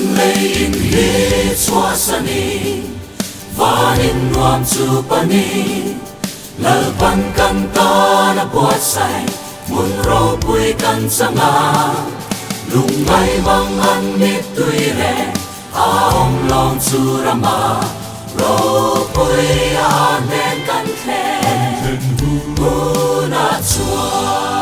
Kan lei in hi chhuahsanin van in nuam chu panin Lalpan kan tan a buatsaih hmun ropui kan chang a, lungngai mang an mittui reng a awm lawng chu rama ropui a hnen kan thlen hunah chuan.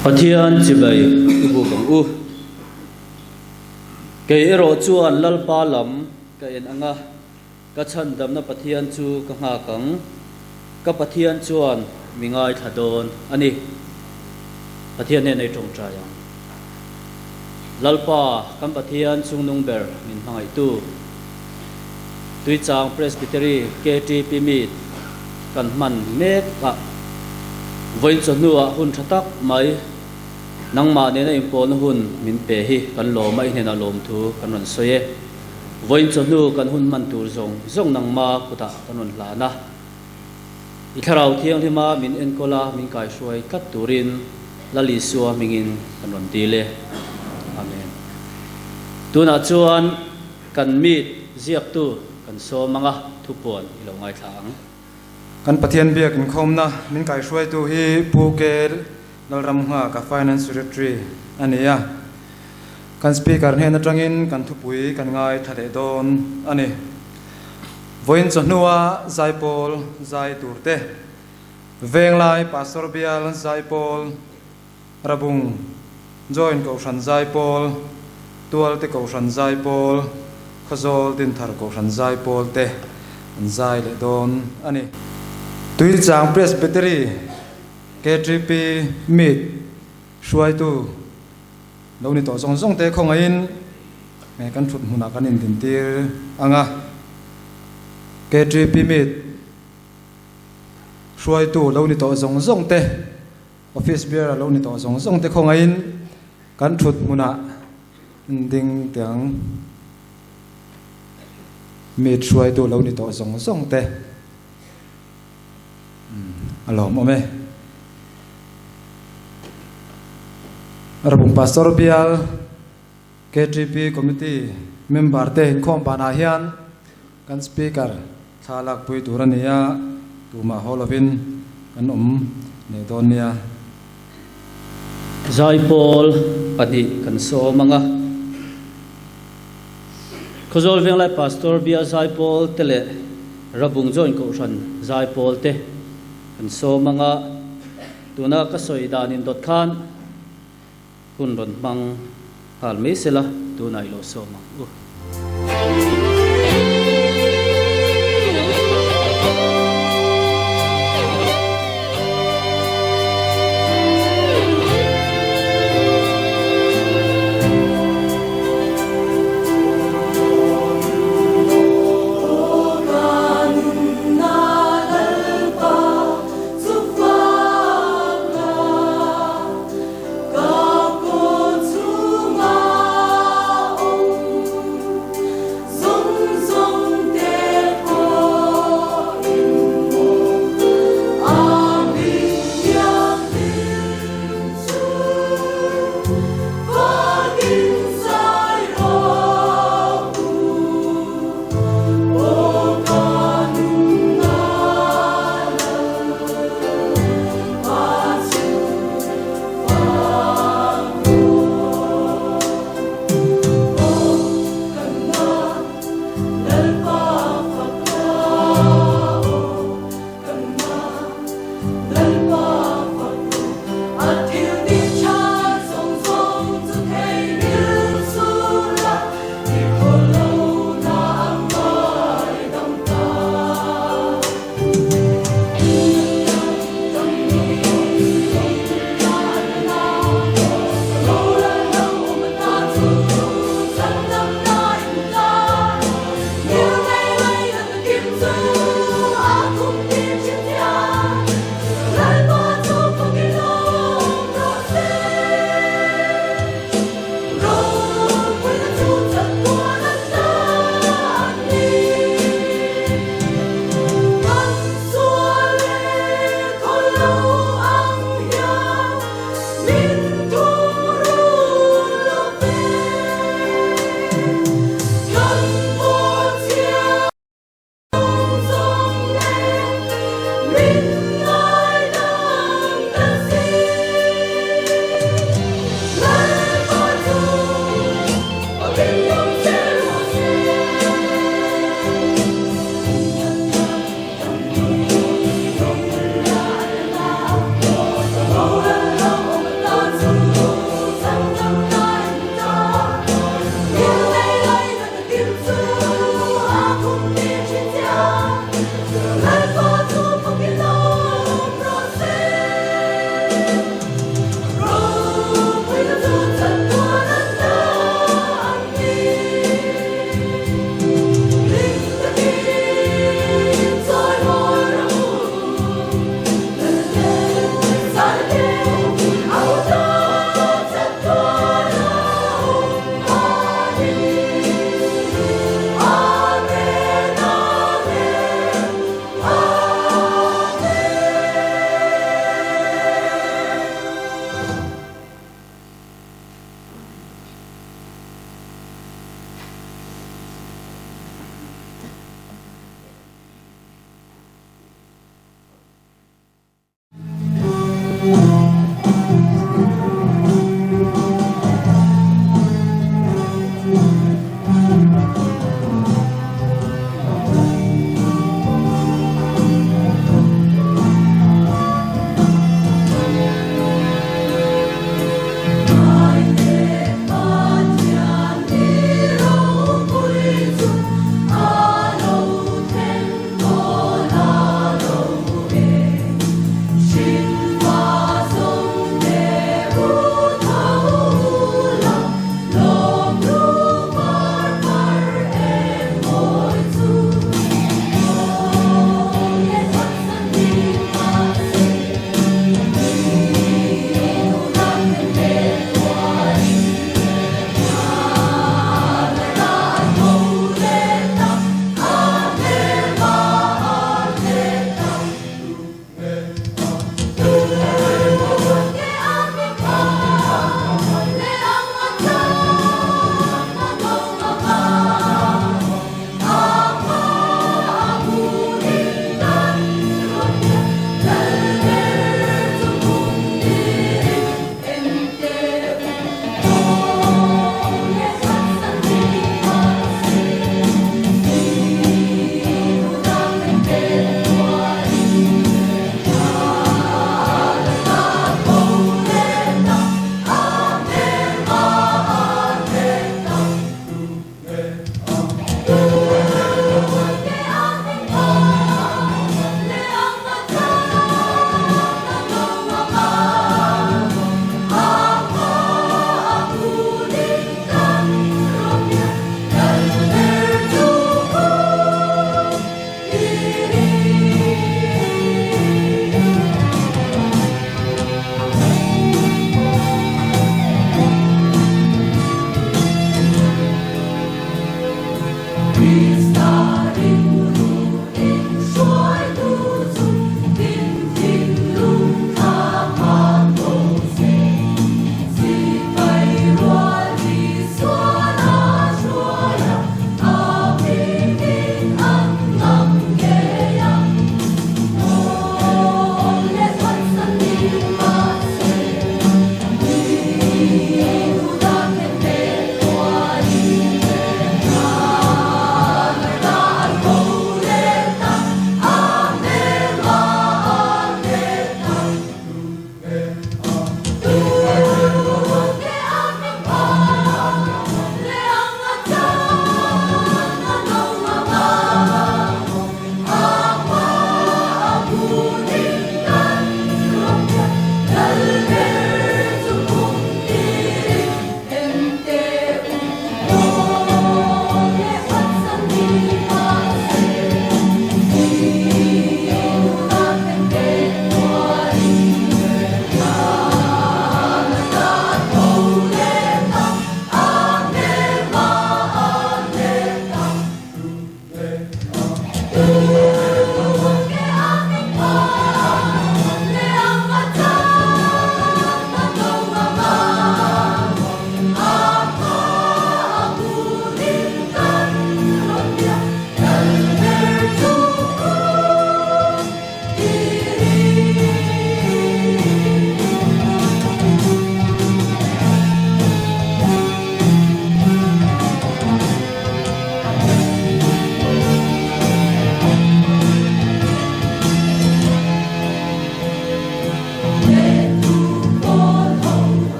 Pathian chibai i buk ang u. Kei erawh chuan Lalpa lam ka en ang a, ka chhandamna Pathian chu ka nghak ang. Ka Pathian chuan mi ngaithla dawn a ni. Pathian nen ei tawngtai ang. Lalpa kan Pathian chungnung ber min hmangaihtu Tuichang Presbytery KTP Meet kan hman mek a, vawiin chawhnuah hun tha tak mai nangmah nena inpawlna hun min pe hi kan lawm a, i hnenah lawmthu kan rawn sawi e. Vawiin chawhnu kan hun hman tur zawng zawng nangma kutah kan rawn hlan a. I Thlarau Thianghlima min enkawl a, min kaihruai tlat turin Lal Isua hmingin kan rawn dil e. Amen. Tunah chuan kan meet ziaktu kan sawm anga thupuan i lo ngaithla ang. Kan Pathian biak inkhawmna min kaihruaitu hi Pu Kel Lalramnghaka Finance Secretary a ni a. Kan Speaker hnen atangin kan thupui kan ngaithla leh dawn a ni. Vawiin chawhnua Zaipawl zai turte, Venglai Pastor Bial Zaipawl, Rabung Joint Kohhran Zaipawl, Tualte Kohhran Zaipawl, Khawzawl Dinthar Kohhran Zaipawl te an zai leh dawn a ni. Tuichang Presbytery KTP Meet hruaitu lo ni tawh zawng zawng te khawngaihin kan thut hmunah kan indintir ang a. KTP Meet hruaitu lo ni tawh zawng zawng te, Office Bearer lo ni tawh zawng zawng te khawngaihin kan thut hmunah inding teh ang. Meet hruaitu lo ni tawh zawng zawng te a lawmawm e. Rabung Pastor Bial KTP Committee member te inkhawm banah hian kan Speaker thla lakpui tur a ni a, tumah haw lovin kan awm leh dawn nia. Zaipawl pahnih kan sawm ang a, Khawzawl Venglai Pastor Bial Zaipawl te leh Rabung Joint Kohhran Zaipawl te kan sawm ang a, tuna ka sawi dan indawt khan hun rawn hmang nghal mai sela tunah i lo sawm ang u.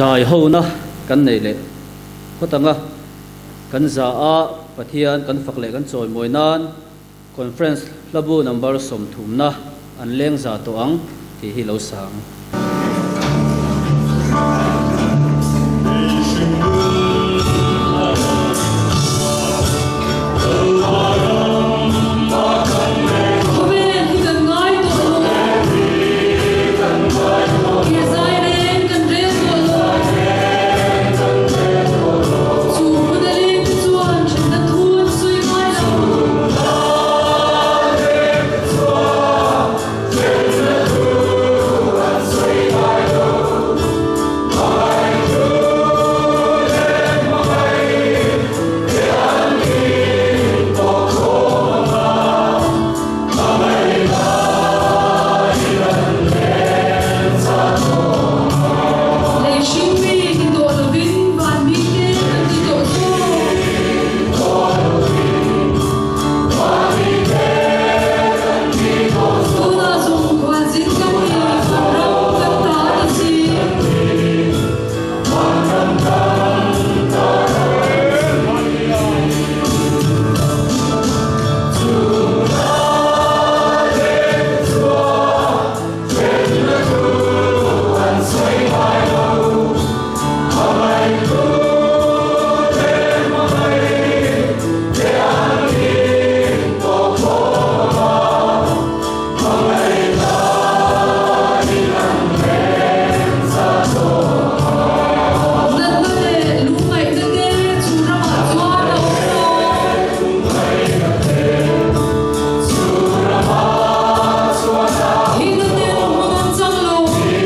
Zai hona kan nei leh phawt ang a, kan za a Pathian kan fak leh kan chawimawi nan Conference hlabu number sawmthumna an leng za tawh ang tih hi lo sang. Khawvel hi kan ngai tawh lo. Ke zai reng kan rel tawh lo. Chu hmun a leng te chuan thenna thu an sawi ngai lo. Lei hringmi ti tawh lovin van mite kan ti tawh zawk. Tunah zawng khualzin kan ni, ram kan ta a ni si. Natna leh lungngaihna te chu ramah chuan a awm lo. Thihna ten hmun an chang lo,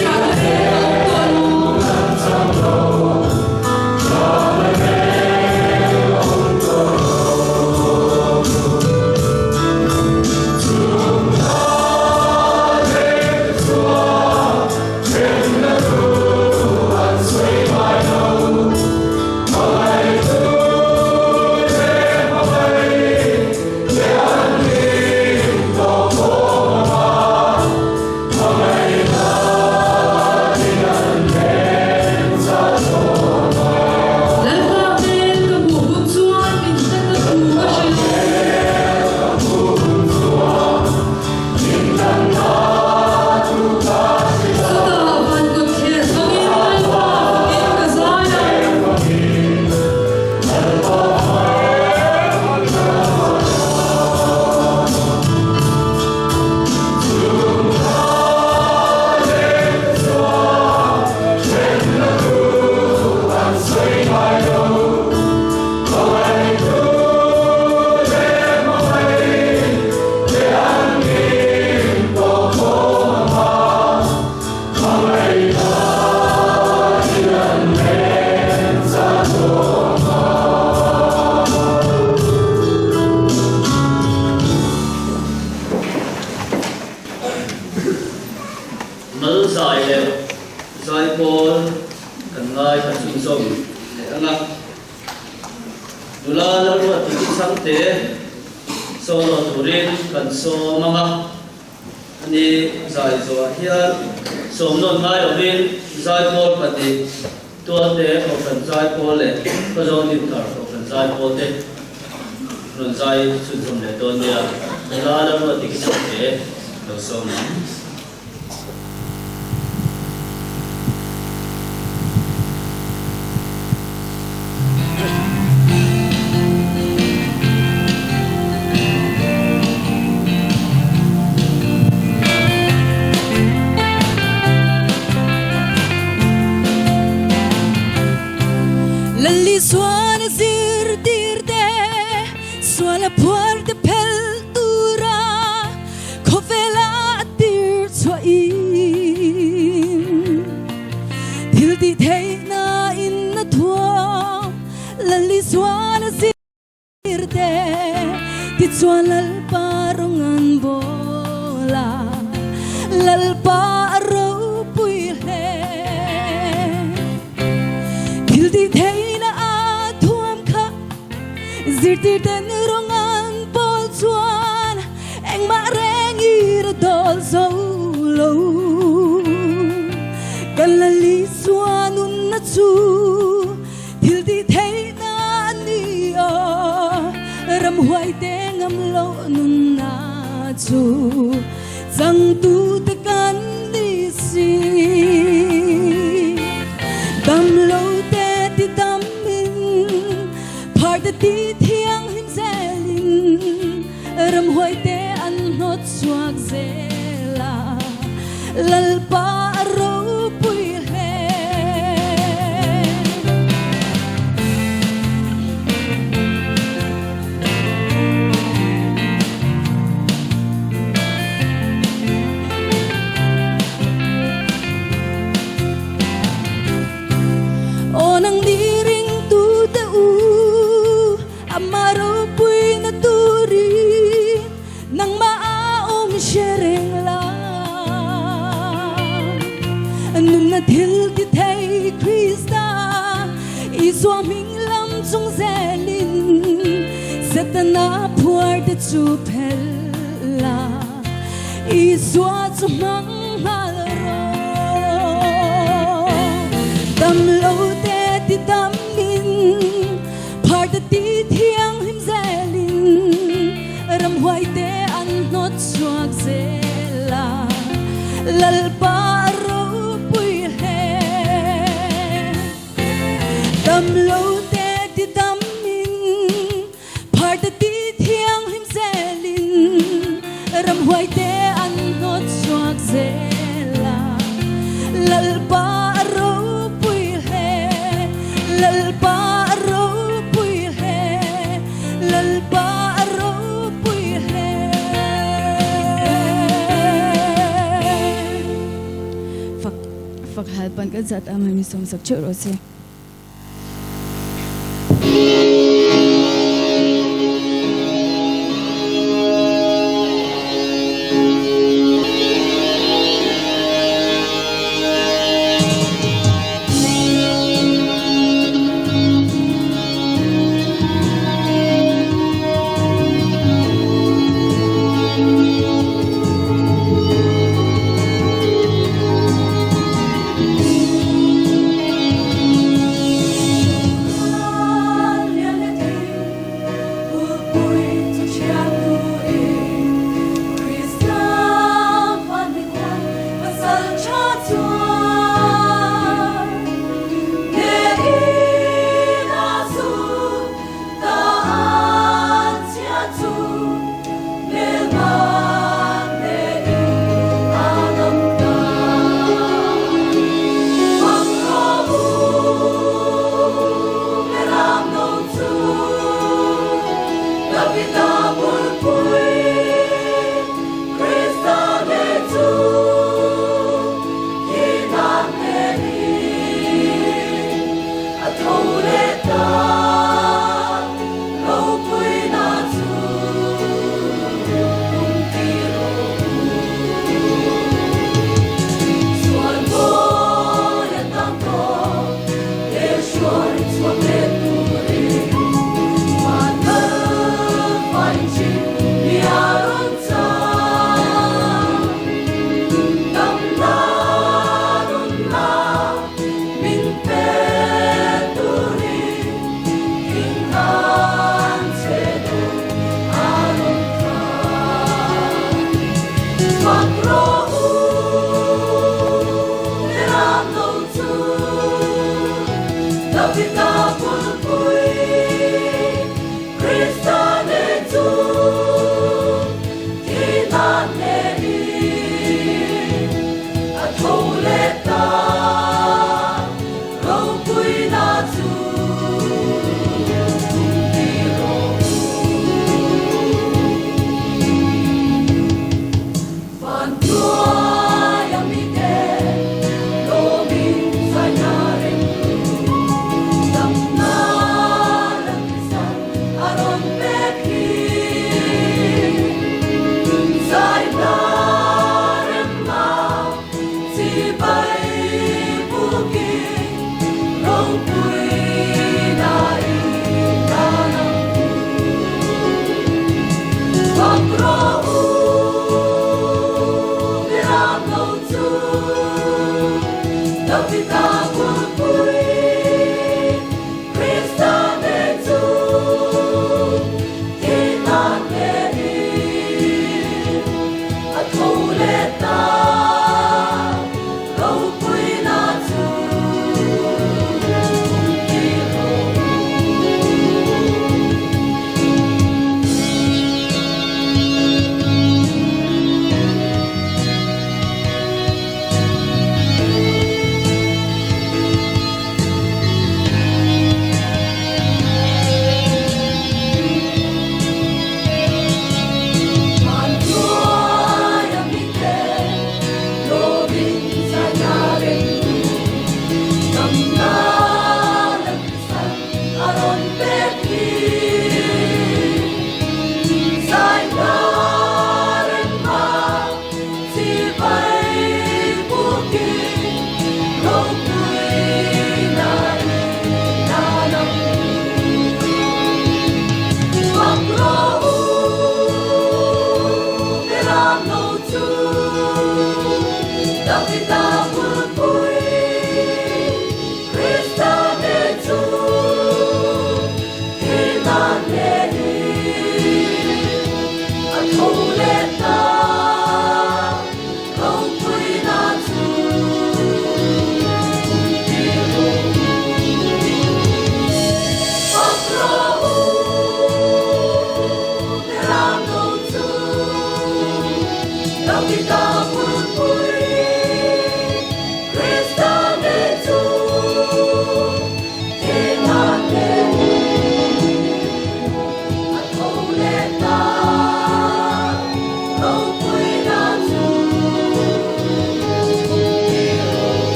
tlahna te a awm tawh lo. Lalpa hmel ka hmuh hun chuan min hlenna thu ka hrilh. Chutah van kut thler hmangin Lalpa fakin ka zai ang. Mal zai leh zai pawl kan ngai kan chhunzawm leh ang a. Nula Lalruati chu changte solo turin kan sawm ang a. Ani zai zawhah hian sawm nawn ngai lovin zai pawl pahnih Tualte Kohhran zai pawl leh Khawzawl Dinthar Kohhran zai pawl te rawn zai chhunzawm leh dawn nia. Nula Lalruati chu changte lo sawm ang. Lali sual a zirtir te, sual a phuar te phel tura Khawvela a tir chhuahin thil tih theihna in a thuam Lal Isuan a zir te tichuan Lalpa rawng an bawl a, Lalpa a ropui hle. Thil tih theihna a thuam kha zirtir ten rawng an bawl chuan Engmah reng i ra dawl zo lo. Kan la Isua nunna chu. chu thil tih theihna a ni a, ramhuai te ngam loh nunna chu changtute kan ni si. Dam lo te ti damin, phar te ti thianghlim zelin, ramhuai te an hnawt chhuak zel a, Lalpa a ropui hle. Aw nang ni ringtu te u, amah ropui na turin nangmah a awm hre reng la. Nunna thil ti thei Krista, Isua hming lam chung zelin Setana phuar te chu phel la. Isua chu hmang nghal rawh. Dam lo te ti damin, phar te ti thianghlim zelin, ramhuai te an hnawt chhuak zel a, Lalpa a ropui hle. Dam lo te ti damin, Phar te ti thianghlim zelin ramhuai te an hnawt chhuak zel a, Lalpa a ropui hle, Lalpa a ropui hle, Lalpa a ropui hle. Fak fak hal pan kan zat a mai mi sawm sak theuh rawh se.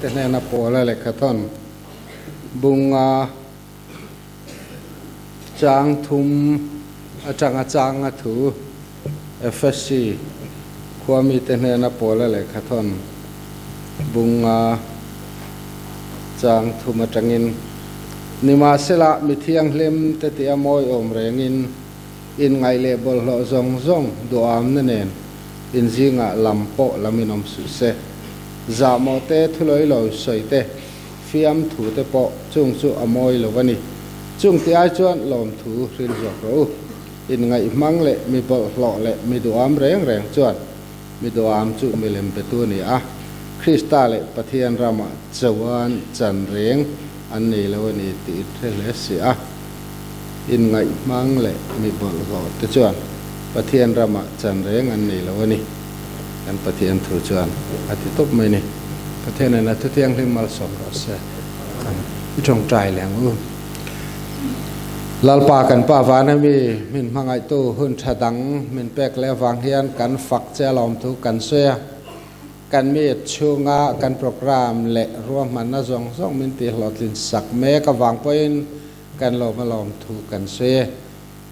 mite hnena Paula lehkhathawn bunga chang thum atanga changa thu Efesi khua mite hnena Paula lehkhathawn bunga chang thum atangin Nimahsela mi thianghlim te tia mawi awm rengin Inngaih leh bawlhhlawh zawng zawng duhamna nen inzingah lam pawh lam in awm suh se. Zahmawh te, thulawi lo sawi te, fiam thu te pawh chung chu a mawi lo a ni. Chung ti ai chuan lawmthu hril zawk rawh u. Inngaih hmang leh mi bawlhhlawh leh mi duham reng reng chuan mi duham chu milem petu a ni a, Krista leh Pathian ramah chuan chan reng an nei lo a ni tih in hre hle si a. Inngaih hmang leh mi bawlhhlawh te chuan Pathian ramah chan reng an nei lo a ni. Kan Pathian thu chuan a ti tawp mai ni. Pathianin a thuthianghlim malsawm rawh se. I tawngtai leh ang u. Lalpa kan Pa vana mi min hmangaihtu hun tha dang min pek leh avang hian kan fak che alawm thu kan sawi a. Kan mi chhunga kan program leh ruahmanna zawng zawng min tihhlawhtlin sak mek avang pawhin kan lawm alawm thu kan sawi e.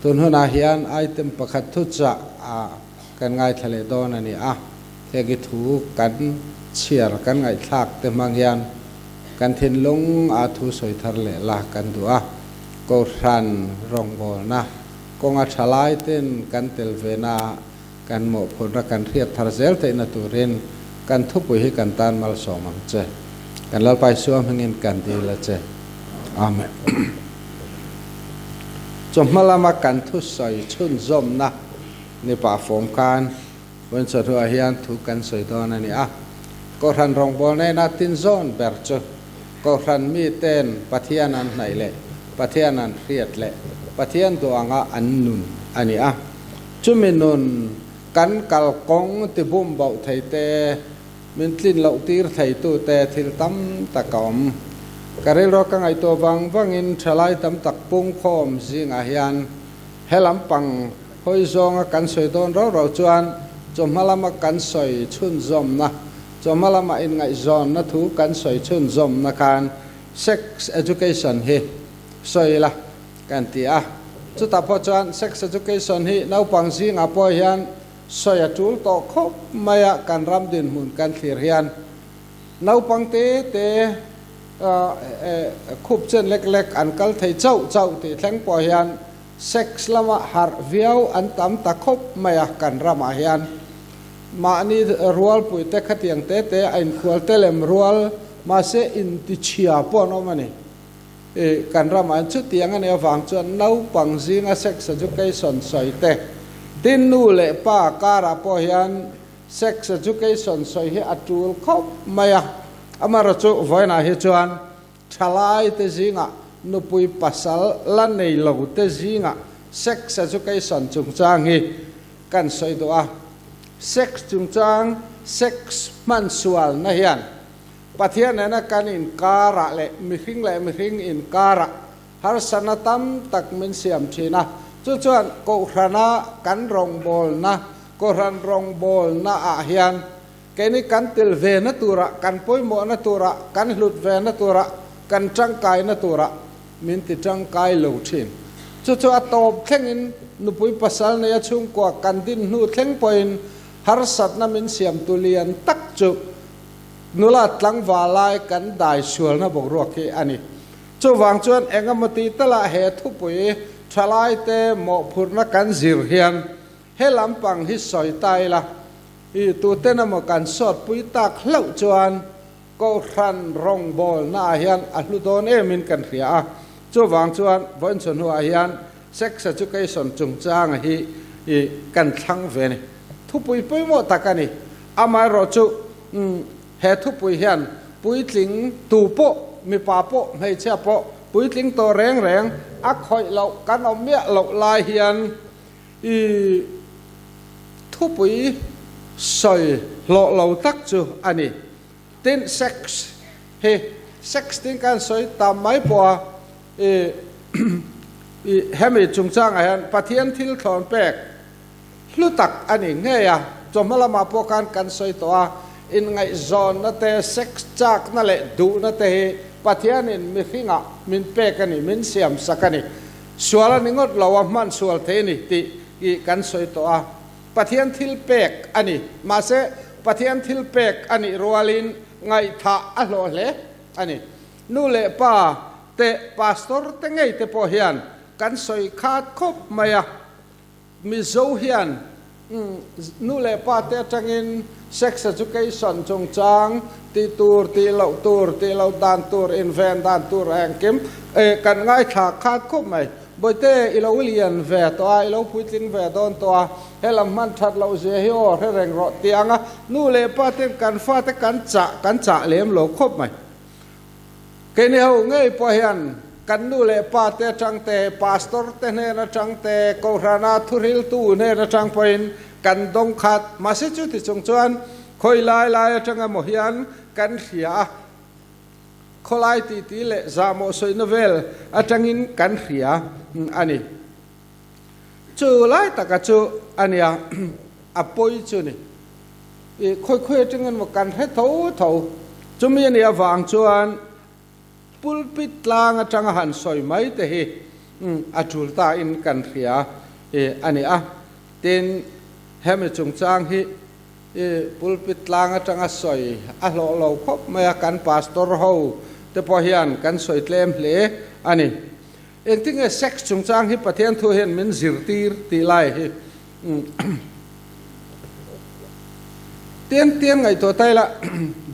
Tun hunah hian item pakhat thuchah ah kan ngaithla leh dawn a ni a, heng i thu kan chhiar kan ngaihthlak te hmang hian kan thinlung a thu sawi thar leh la kan duh a, Kohhran rawngbawlna kawnga tha lai ten kan tel ve na kan mawhphurhna kan hriat thar zel theihna turin kan thupui hi kan tan malsawm ang che. Kan Lalpa Isua hmingin kan dil a che. Amen. Chawhma lama kan thusawi chhunzawmna ni pah fawm khan Vawiin chawhnuah hian thu kan sawi dawn a ni a. Kohhran rawngbâwl nena tinzawn ber chu Kohhran miten Pathian an hnaih leh Pathian an hriat leh Pathian duh anga an nun a ni a. Chumi nun kan kalkawng tibum bauh thei te, min tlin loh tir theitute thil tam tak a awm. Ka rilru ka ngaihtuah vang vangin thalai tam tak pungkhawm zingah hian he lampang hawi zawnga kan sawi dawn rau rau chuan chawhma lama kan sawi chhunzawmna, chawhma lama inngaihzawnna thu kan sawi chhunzawmna khan sex education hi sawi ila kan ti a. Chutah pawh chuan sex education hi naupang zingah pawh hian sawi a tul tawh khawp mai a, kan ram dinhmun kan thlir hian naupang te te khup chen lek lek an kal thei chauh chauh tih thleng pawh hian sex lama harh viau an tam ta khawp mai a kan ramah hian. Mahni rualpui te khatiang te te a inkhual te lem rual mahse intichhia pawh an awm a ni. I kan ramah hian chutiang a nih avang chuan naupang zinga sex education sawi te, tin nu leh pa karah pawh hian sex education sawi hi a tul khawp mai a. Amaherawhchu vawiinah hi chuan thalai te zingah nupui pasal la nei lo te zingah sex education chungchang hi kan sawi duh a. Sex chungchang, sex hmansualna hian Pathian nena kan inkarah leh mihring leh mihring inkarah harsatna tam tak min siam thin a. Chu chuan Kohhrana kan rawngbawlna, Kohhran rawngbawlna ah hian keini kan tel ve na turah, kan pawimawhna turah, kan hlut ve na turah, kan tangkaina turah min ti tangkai lo thin. Chu chu a tawp thlengin nupui pasal neia chhungkua kan din hnu thleng pawhin harsatna min siamtu lian tak chu Nula tlangval lai kan dai sualna boruak hi a ni. Chuvang chuan engemaw ti talah he thupui thalaite mawhphurhna kan zir hian he lampang hi sawi ta ila, i tuten emaw kan sawtpui tak hlauh chuan Kohhran rawngbawlnaah hian a hlu dawn emin kan hria a. Chuvang chuan vawiin chawhnuah hian sex education chungchanga hi i kan thlang ve a ni. Thupui pawimawh tak a ni. Amaherawhchu, he thupui hian puitling tu pawh, mipa pawh, hmeichhia pawh, puitling tawh reng reng a khawih loh kan awm miah loh lai hian i thupui sawi hlawh lo tak chu a ni. Tin, sex hi sex tin kan sawi tam mai pawh a, i hemi chungchangah hian Pathian thil thlawn pek, Hlu tak a ni ngei a, chawhma lamah pawh khan kan sawi tawh a, Inngaihzawnna te, sex chakna leh duhna te hi Pathianin mihringah min pek a ni, min siamsak a ni. Sual a ni ngawt lo a, hman sual thei a ni tih i kan sawi tawh a. Pathian thil pek a ni. Mahse, Pathian thil pek a nih rualin ngaihthah a hlawh hle a ni. Nu leh pa te, pastor te ngei te pawh hian kan sawi khat khawp mai a. Mizo hian nu leh pa te atangin sex education chungchang tih tur, tih loh tur, tih loh dan tur, inven dan tur engkim kan ngaithla khat khawp mai. Bawihte, i lo lian ve tawh a, i lo puitling ve dawn tawh a, helam hman that loh zia hi aw hre reng rawh tih anga nu leh pa ten kan fate kan chah kan chah lem lo khawp mai. Keini ho ngei pawh hian kan nu leh pa te atang te, pastor te hnen atang te, Kohhrana thuhriltu hnen atang pawhin kan dawng khat. Mahse chuti chung chuan khawi lai lai atang emaw hian kan hria a, khawlai titi leh zahmawh sawina vel atangin kan hria a ni. Chu lai taka chu a nia, a pawi chu ni. I khawi khawi atang emaw kan hre tho tho. Chumi a nih avang chuan pulpit tlang atanga han sawi mai te hi a tul ta in kan hria a ni a. Tin, hemi chungchang hi pulpit tlang atanga sawi a hlawh lo khawp mai a, kan pastor ho te pawh hian kan sawi tlem hle a ni. Engtinge sex chungchang hi Pathian thu hian min zirtir tih lai hi Tian tian ngaihtuah ta ila,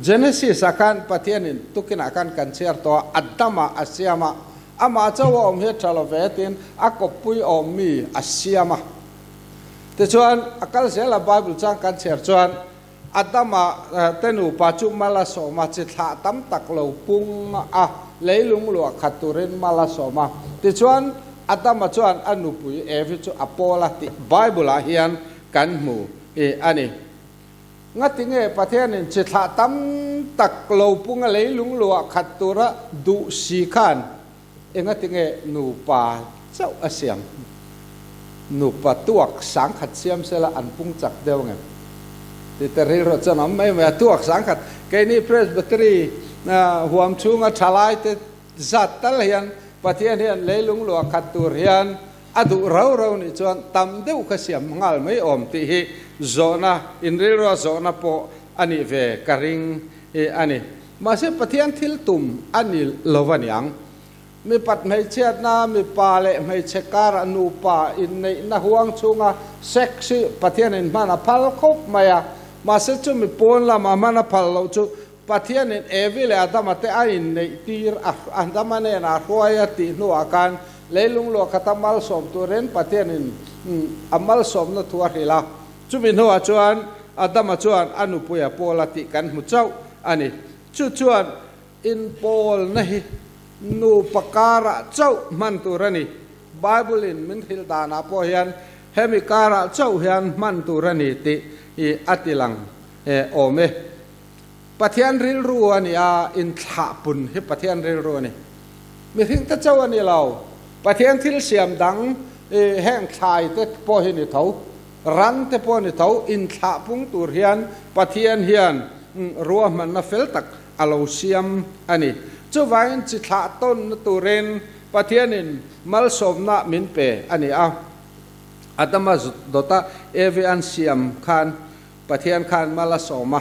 Genesis ah khan Pathianin tukinah khan kan chhiar tawh a, Adama a siam a, amah chauh a awm hi a tha lo ve tiin a kawppui awm mi a siam a. Tichuan a kal zel a Bible chang kan chhiar chuan Adama te nupa chu mal a sawm a, chi thlah tam tak lo pung a, leilung luah khat turin mal a sawm a. Tichuan, Adama chuan a nupui Evi chu a pawl a tih Bible-ah hian kan hmu a ni. Ngatinge Pathianin chi thlah tam tak lo pung a, leilung luah khat tura duh si khan Engatinge nupa chauh a siam? Nupa tuak sangkhat siam sela an pung chak deuh ngem? Ti te rilru chuan awm mai mai a, tuak sangkhat keini Presbytery huam chhunga thalai te zat tal hian Pathian hian leilung luah khat tur hian a duh rau rau nih chuan tam deuh kha siam nghal mai awm tih hi zawhna, inrilrua zawhna pawh a nih ve ka ring a ni. Mahse Pathian thil tum a ni lo a niang. Mipat hmeichhiatna, mipa leh hmeichhe kara nupa inneihna huang chhunga sex hi Pathianin hman a phal khawp mai a. Mahse chumi pawn lama hman a phal loh chu Pathianin Evi leh Adama te a inneih tir a, Adama nena a hruai a tih hnuah khan leilung luah khata malsawm turin Pathianin a malsawmna thu a hrilh a. Chumi hnuah chuan Adama chuan a nupui a pawl a tih kan hmu chauh a ni. Chu chuan inpawlna hi nupa karah chauh hman tur a ni. Bible-in min hrilh danah pawh hian hemi karah chauh hian hman tur a ni tih hi a tilang awm e. Pathian rilru a ni a, inthlahpun hi Pathian rilru a ni. Mihring te chauh a ni lo, Pathian thil siam dang heng thlai te pawh hi ni tho, ran te pawh ni tho, inthlahpung tur hian Pathian hian ruahmanna fel tak a lo siam a ni. Chuvangin chi thlah tawnna turin Pathianin malsawmna min pe a ni a. Adama dawta Evi an siam khan Pathian khan mal a sawm a,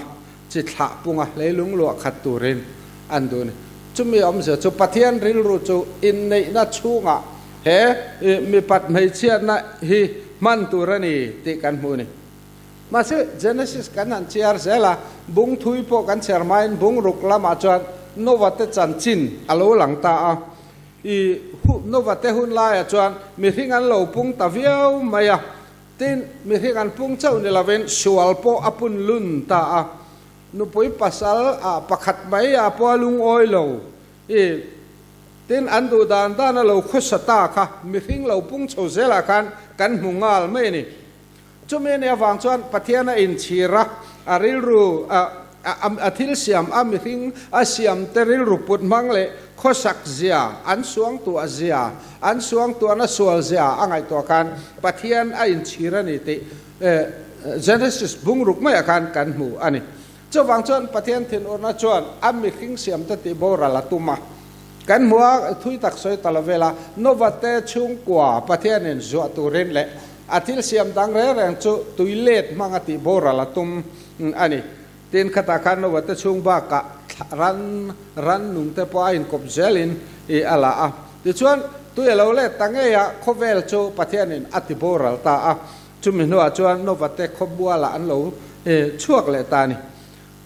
chi thlah punga leilung luah khat turin an duh a ni. Chumi awmzia chu Pathian rilru chu inneihna chhungah he mipat hmeichhiatna hi hman tur a ni tih kan hmu a ni. Mahse, Genesis kan han chhiar zel a, bung thui pawh kan chhiar hmain bung ruk lamah chuan Nova te chanchin a lo lang ta a. I Nova te hun laiah chuan mihring an lo pung ta viau mai a. Tin, mihring an pung chauh ni lovin sual pawh a pun lun ta a. Nupui pasal ah pakhat mai ah pawh a lungawi lo i, tin an duh dan dan a lo khawsa ta kha mihring lo pung chho zelah khan kan hmu nghal mai a ni. Chumi a nih avang chuan Pathian a inchhir a, a rilru a a thil siam a mihring a siam te rilru put hmang leh khawsak zia, an suangtuah zia, an suangtuahna sual zia a ngaihtuah khan Pathian a inchhir a ni tih Genesis bungruk maiah khan kan hmu a ni. Chuvang chuan Pathian thinurna chuan a mihring siamte tih boral a tum a. Kan hmu a, thui tak sawi ta lo vela, Nova te chhungkua Pathianin zuah turin leh a thil siam dang reng reng chu tui let hmanga tih boral a tum a ni. Tin, khatah khan Nova te chhung bakah ran ran nung te pawh a inkawp zelin i a la a. Tichuan, tui a lo let ta ngei a, khawvel chu Pathianin a ti boral ta a. Chumi hnuah chuan Nova te khawmualah an lo chhuak leh ta a ni.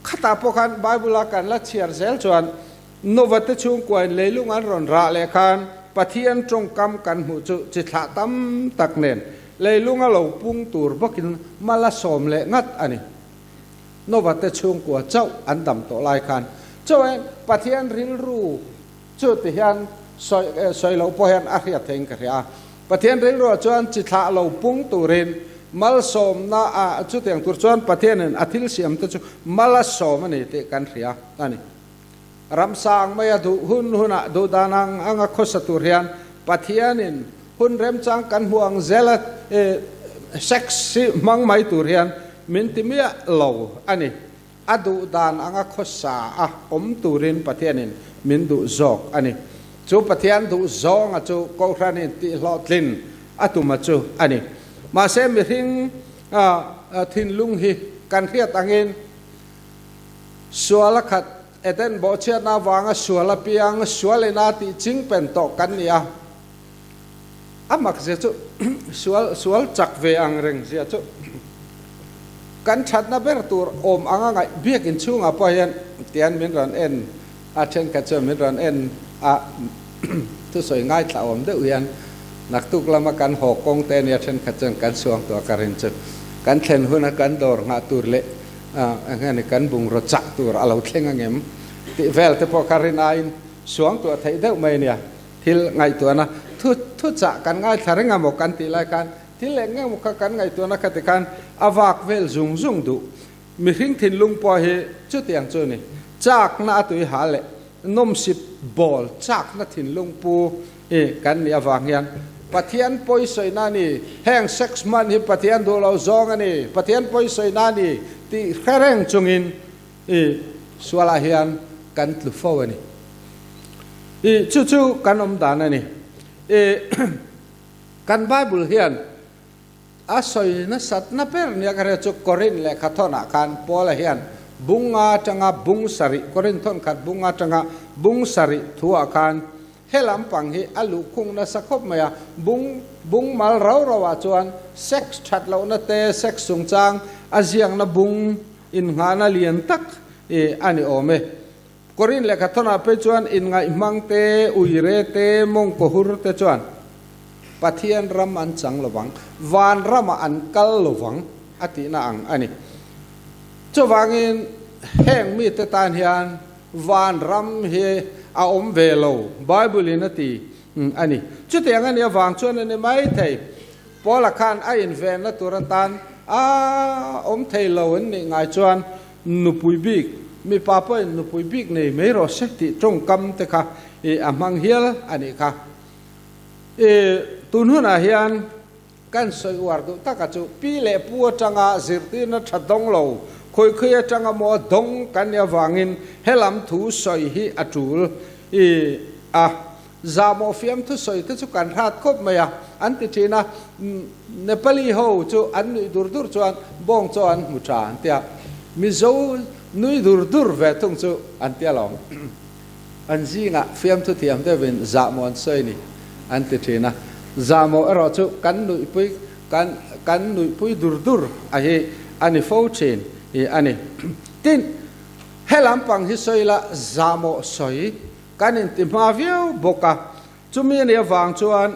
Khatah pawh khan Bible-a kan la chhiar zel chuan Nova te chhungkuain leilung an rawn rah leh khan Pathian tawngkam kan hmuh chu chi thlah tam tak nen leilunga lo pung tur bawkin mal a sawm leh ngat a ni. Nova te chhungkua chauh an dam tawh lai khan chuan Pathian rilru chu ti hian sawi sawi loh pawh hian a hriat theiin ka hria a. Pathian rilruah chuan chi thlah lo pung turin malsawmna a chutiang tur chuan Pathianin a thil siam te chu mal a sawm a ni tih kan hria a ni. Ramsang maia duh hun hunah duh dan ang anga khawsa tur hian Pathianin hun remchang kan hmuh ang zela sex hi hmang mai tur hian min ti miah lo a ni. A duh dan anga khawsa a awm turin Pathianin min duh zawk a ni. Chu Pathian duh zawnga chu Kohhranin tihhlawhtlin a tuma chu a ni. Mahse mihring thinlung hi kan hriat angin Sual a khat, Eden bawhchhiatna avanga sual a piang, sual ina tih ching pen tawh kan ni a. A mak zia chu sual sual chak ve ang reng zia chu kan thatna ber tur awm anga ngaih biakin chhungah pawh hian tian min rawn en a, thenkhat chuan min rawn en a, thusawi ngaithla awm deuh hian naktuk lama kan haw kawng te ania thenkhat chuan kan suang tawh a ka rin chu kan thlen huna kan dawr nghah tur leh Eng nge kan bungraw chah tur a lo thleng angem tih vel te pawh kha rin aiin suang tuah theih deuh mai ania. Thil ngaihtuahna thu thu chah kan ngaithla reng amaw kan tih lai khan thil eng nge maw kha kan ngaihtuahna kha ti khan a vak vel zung zung duh. Mihring thinlung pawh hi chutiang chu a ni. Chakna a tui ha leh nawmsip bawl chakna thinlung pu I kan nih avang hian Pathian pawisawina a ni, heng sex hman hi Pathian duh lo zawng a ni, Pathian pawisawina a ni tih hre reng chungin i sualah hian kan tlu fo a ni. I chu chu kan awm dan a ni. I kan Bible hian A sawi nasatna ber nia ka hria chu Korin lehkha thawnah khan Paula hian bung nga atanga bung sarih, Korin thawn khat bung nga atanga bung sarih thuah khan he lampang hi a luhkhung nasa khawp mai a, bung bung mal rau rauah chuan sex that lohna te, sex chungchang a ziakna bung innghahna lian tak i a ni awm e. Korin lehkha thawnah phei chuan inngaihmang te, uire te, mawngkaw hur te chuan Pathian ram an chang lovang, van ramah an kal lovang a tihna ang a ni. Chuvangin heng mite tan hian van ram hi a awm ve lo, Bible in a ti a ni. Chutiang a nih avang chuan a ni maithei. Paula khan a invenna tur atan a awm thei lo an nih ngai chuan nupui bik, mipa pawhin nupui bik nei mai rawh se tih tawngkam te kha a hmang hial a nih kha. I tun hunah hian kan sawi uar duh taka chu pi leh pu atanga zirtirna tha dawng lo, khawi khawi atanga maw dawng kan nih avangin helam thu sawi hi a tul i a. Zahmawh fiam thusawi te chu kan hrat khawp mai a, an ti thin a. Nepali ho chu an nuih dur dur chuan bawng chaw an hmu tha an tia, Mizo nui dur dur ve thung chu an tia lo. An zingah fiamthu thiam deuhin zahmawh an sawi ni an ti thin a. Zahmawh erawh chu kan nuihpui kan kan nuihpui dur dur a hi a ni fo thin hi a ni. Tin, he lampang hi sawi ila zahmawh sawi Kan inti hma viau bawk a, chumi a nih avang chuan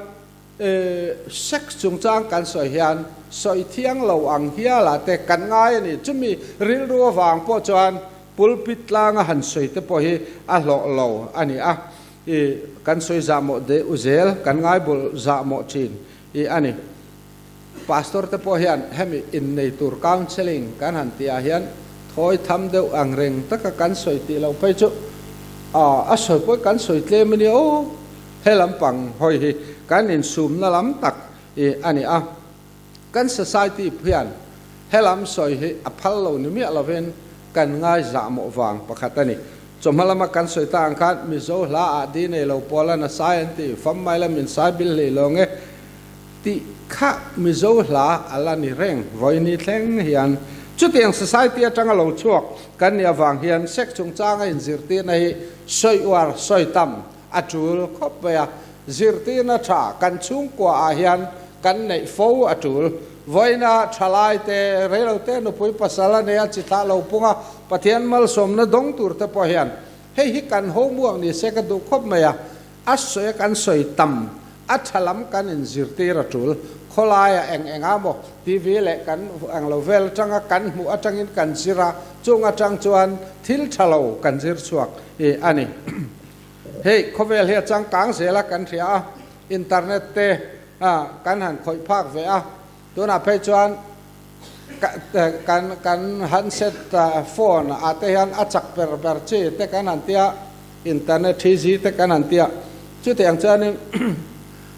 sex chungchang kan sawi hian sawi thiang lo ang hialah te kan ngai a ni. Chumi rilru avang pawh chuan pulpit tlanga han sawi te pawh hi a hlawh lo a ni a, kan sawi zahmawh deuh zel, kan ngaibul zahmawh thin a ni. Pastor te pawh hian hemi innei tur counselling kan han tih ah hian thawi tham deuh ang reng taka kan sawi tih loh phei chu a sawi pawh kan sawi tlem a nia aw, he lampang hawi hi kan insumna lam tak i a ni a. Kan society hian he lam sawi hi a phal lo ni miah lovin. kan ngaizahmawh vang pakhat a ni. Chawhma lama kan sawi ta ang khan Mizo hla ah di nei lo pawl a na sai an ti, fam mai la min sai bil hlei lo nge tih kha Mizo hla a la ni reng vawiini thleng hian. Chutiang society atanga lo chhuak kan nih avang hian sex chungchanga inzirtirna hi sawi uar sawi tam a tul khawp mai a, zirtirna tha kan chhungkua ah hian kan neih fo a tul. Vawiina thalai te, reilote nupui pasal a nei a, chi thlah lo pung a, Pathian malsawmna dawng tur te pawh hian hei hi kan homework ni se ka duh khawp mai a, a sawi a kan sawi tam, a tha lam kan inzirtir a tul. Khawlaia eng eng a maw TV leh kan eng lo vel atanga kan hmuh atangin kan zir a, chung atang chuan thil tha lo kan zir chhuak a ni. Hei khawvel hi a changkang zel a kan hria a, internet te kan han khawih phak ve a, tunah phei chuan kan kan handset phone ah te hian a chak ber ber chi te kan han tia, internet 3G te kan han tia, chutiang chuanin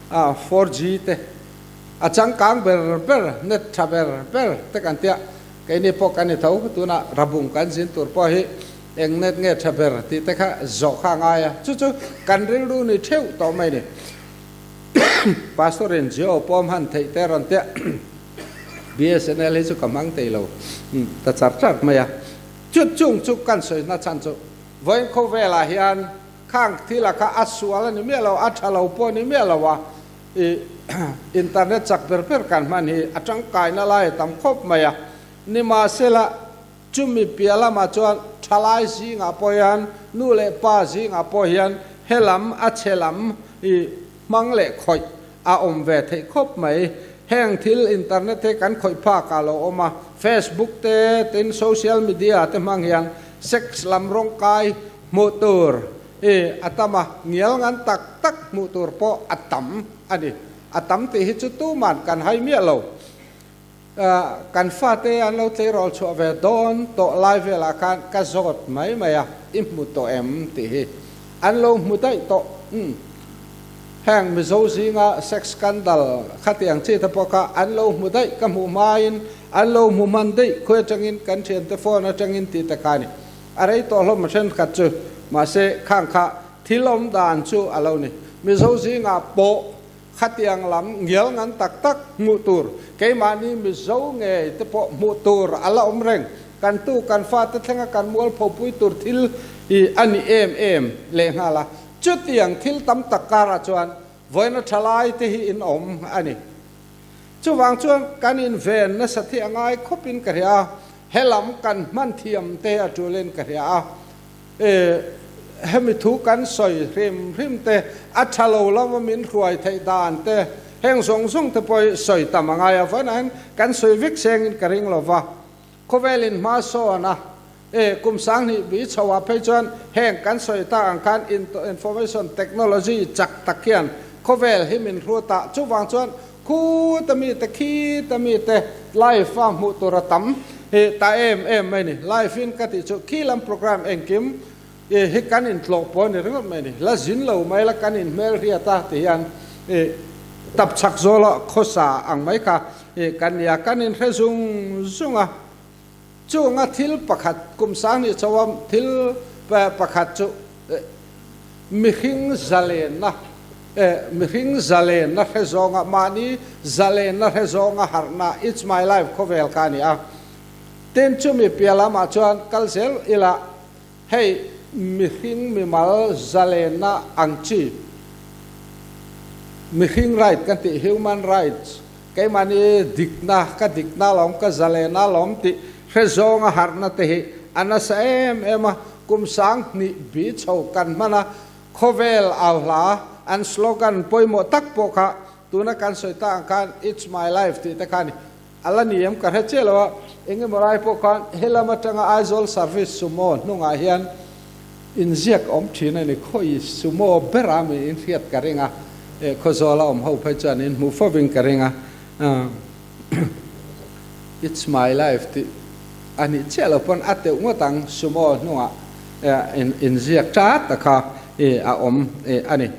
4G te a changkang ber ber net tha ber ber te kan tia, keini pawh kan ni tho tunah rabung kan zin tur pawh hi. Eng net nge tha ber tih te kha zawh kha a ngai a, chu chu kan rilru ni theuh tawh mai ni. Pastor in Jio pawm han theih te rawn tia BSNL hi chu ka hmang thei lo ta char char mai a. Chu chung chu kan sawi na chhan chu vawiin khawvelah hian khang thila kha a sual a ni miah lo, a tha lo pawh a ni miah lo a, i internet chak ber ber kan hman hi a tangkaina lai a tam khawp mai a. Nimahsela Chumi piah lamah chuan thalai zingah pawh hian nu leh pa zingah pawh hian he lam a chhe lam i hmang leh khawih a awm ve theih khawp mai. Heng thil internet te kan khawih phak ah lo awm a, Facebook te tin social media te hmang hian sex lam rawngkai hmuh tur i a tam a, ngial ngan tak tak hmuh tur pawh a tam a ni. A tam tih hi chu tuman kan hai miah lo. Kan fate an lo tleirawl chhuah ve dawn tawh lai velah khan ka zawt mai mai a, i hmu tawh em tih hi an lo hmu daih tawh. Umm heng Mizo zinga sex scandal khatiang chi te pawh kha an lo hmu daih, ka hmuh hmain an lo hmu hman daih khawi atangin kan thiante phone atangin tih te kha a ni. A rei tawh hlawm thenkhat chu mahse khang kha thil awm dan chu a lo ni. Mizo zingah pawh Khatiang lam ngial ngan tak tak hmuh tur, keimahni Mizo ngei te pawh hmuh tur a la awm reng. Kan tu kan fate thlenga kan mualphopui tur thil hi a ni em em lehnghal a. Chutiang thil tam tak karah chuan vawiina thalai te hi in awm a ni. Chuvang chuan kan inven nasa thi a ngai khawpin ka hria a, helam kan hman thiam te hi a tulin ka hria a. E, hemi thu kan sawi hrim hrim te, a tha lo lama min hruai theih dan te, heng zawng zawng te pawh hi sawi tam a ngai a, vawiin kan sawi vek sengin ka ring lo va. Khawvelin hma sawn a, e, kum 2000 bi chho ah phei chuan heng kan sawi tak ang khan information technology chak tak hian khawvel hi min hru ta, chuvang chuan Khu ta mi te khi ta mi te live a hmuh tur a tam hi ta em em mai ni. Live in ka tih chu khi lam program engkim i hi kan in tlawh pawh a ni ringawt mai ni. La zin lo mai la kan in hmel hriat a ti hian i tap chhak zawl a khawsa ang mai kha i kan nia kan in hre zung zung a. Chunga thil pakhat kum 2000 chho a thil pakhat chu mihring zalenna mihring zalenna hre zawnga mahni zalenna hre zawnga harhna It's my life khawvel kha a ni a. Tin chumi piah lamah chuan kal zel ila hei mihring mimal zalenna ang chi mihring right kan tih human rights Keimahni dikna, ka dikna lawm, ka zalena lawm tih hre zawnga harhna te hi a nasa em em a, kum 2000 bi chho kan hman a, khawvel au hla an slogan pawimawh tak pawh kha tuna kan sawi tak ang khan It's my life tih te kha a ni. A la ni em ka hre chiah lo a, engemaw lai pawh khan helam atanga Aizawl service sumo hnungah hian Inziak awm thin a ni. Khawi sumo bera mi in hriat ka ring a, Khawzawla awm ho phei chuan in hmuh fovin ka ring a, It's my life tih a nih chiah lo pawn a teuh ngawt ang sumo hnungah inziak ta ta kha a awm a ni.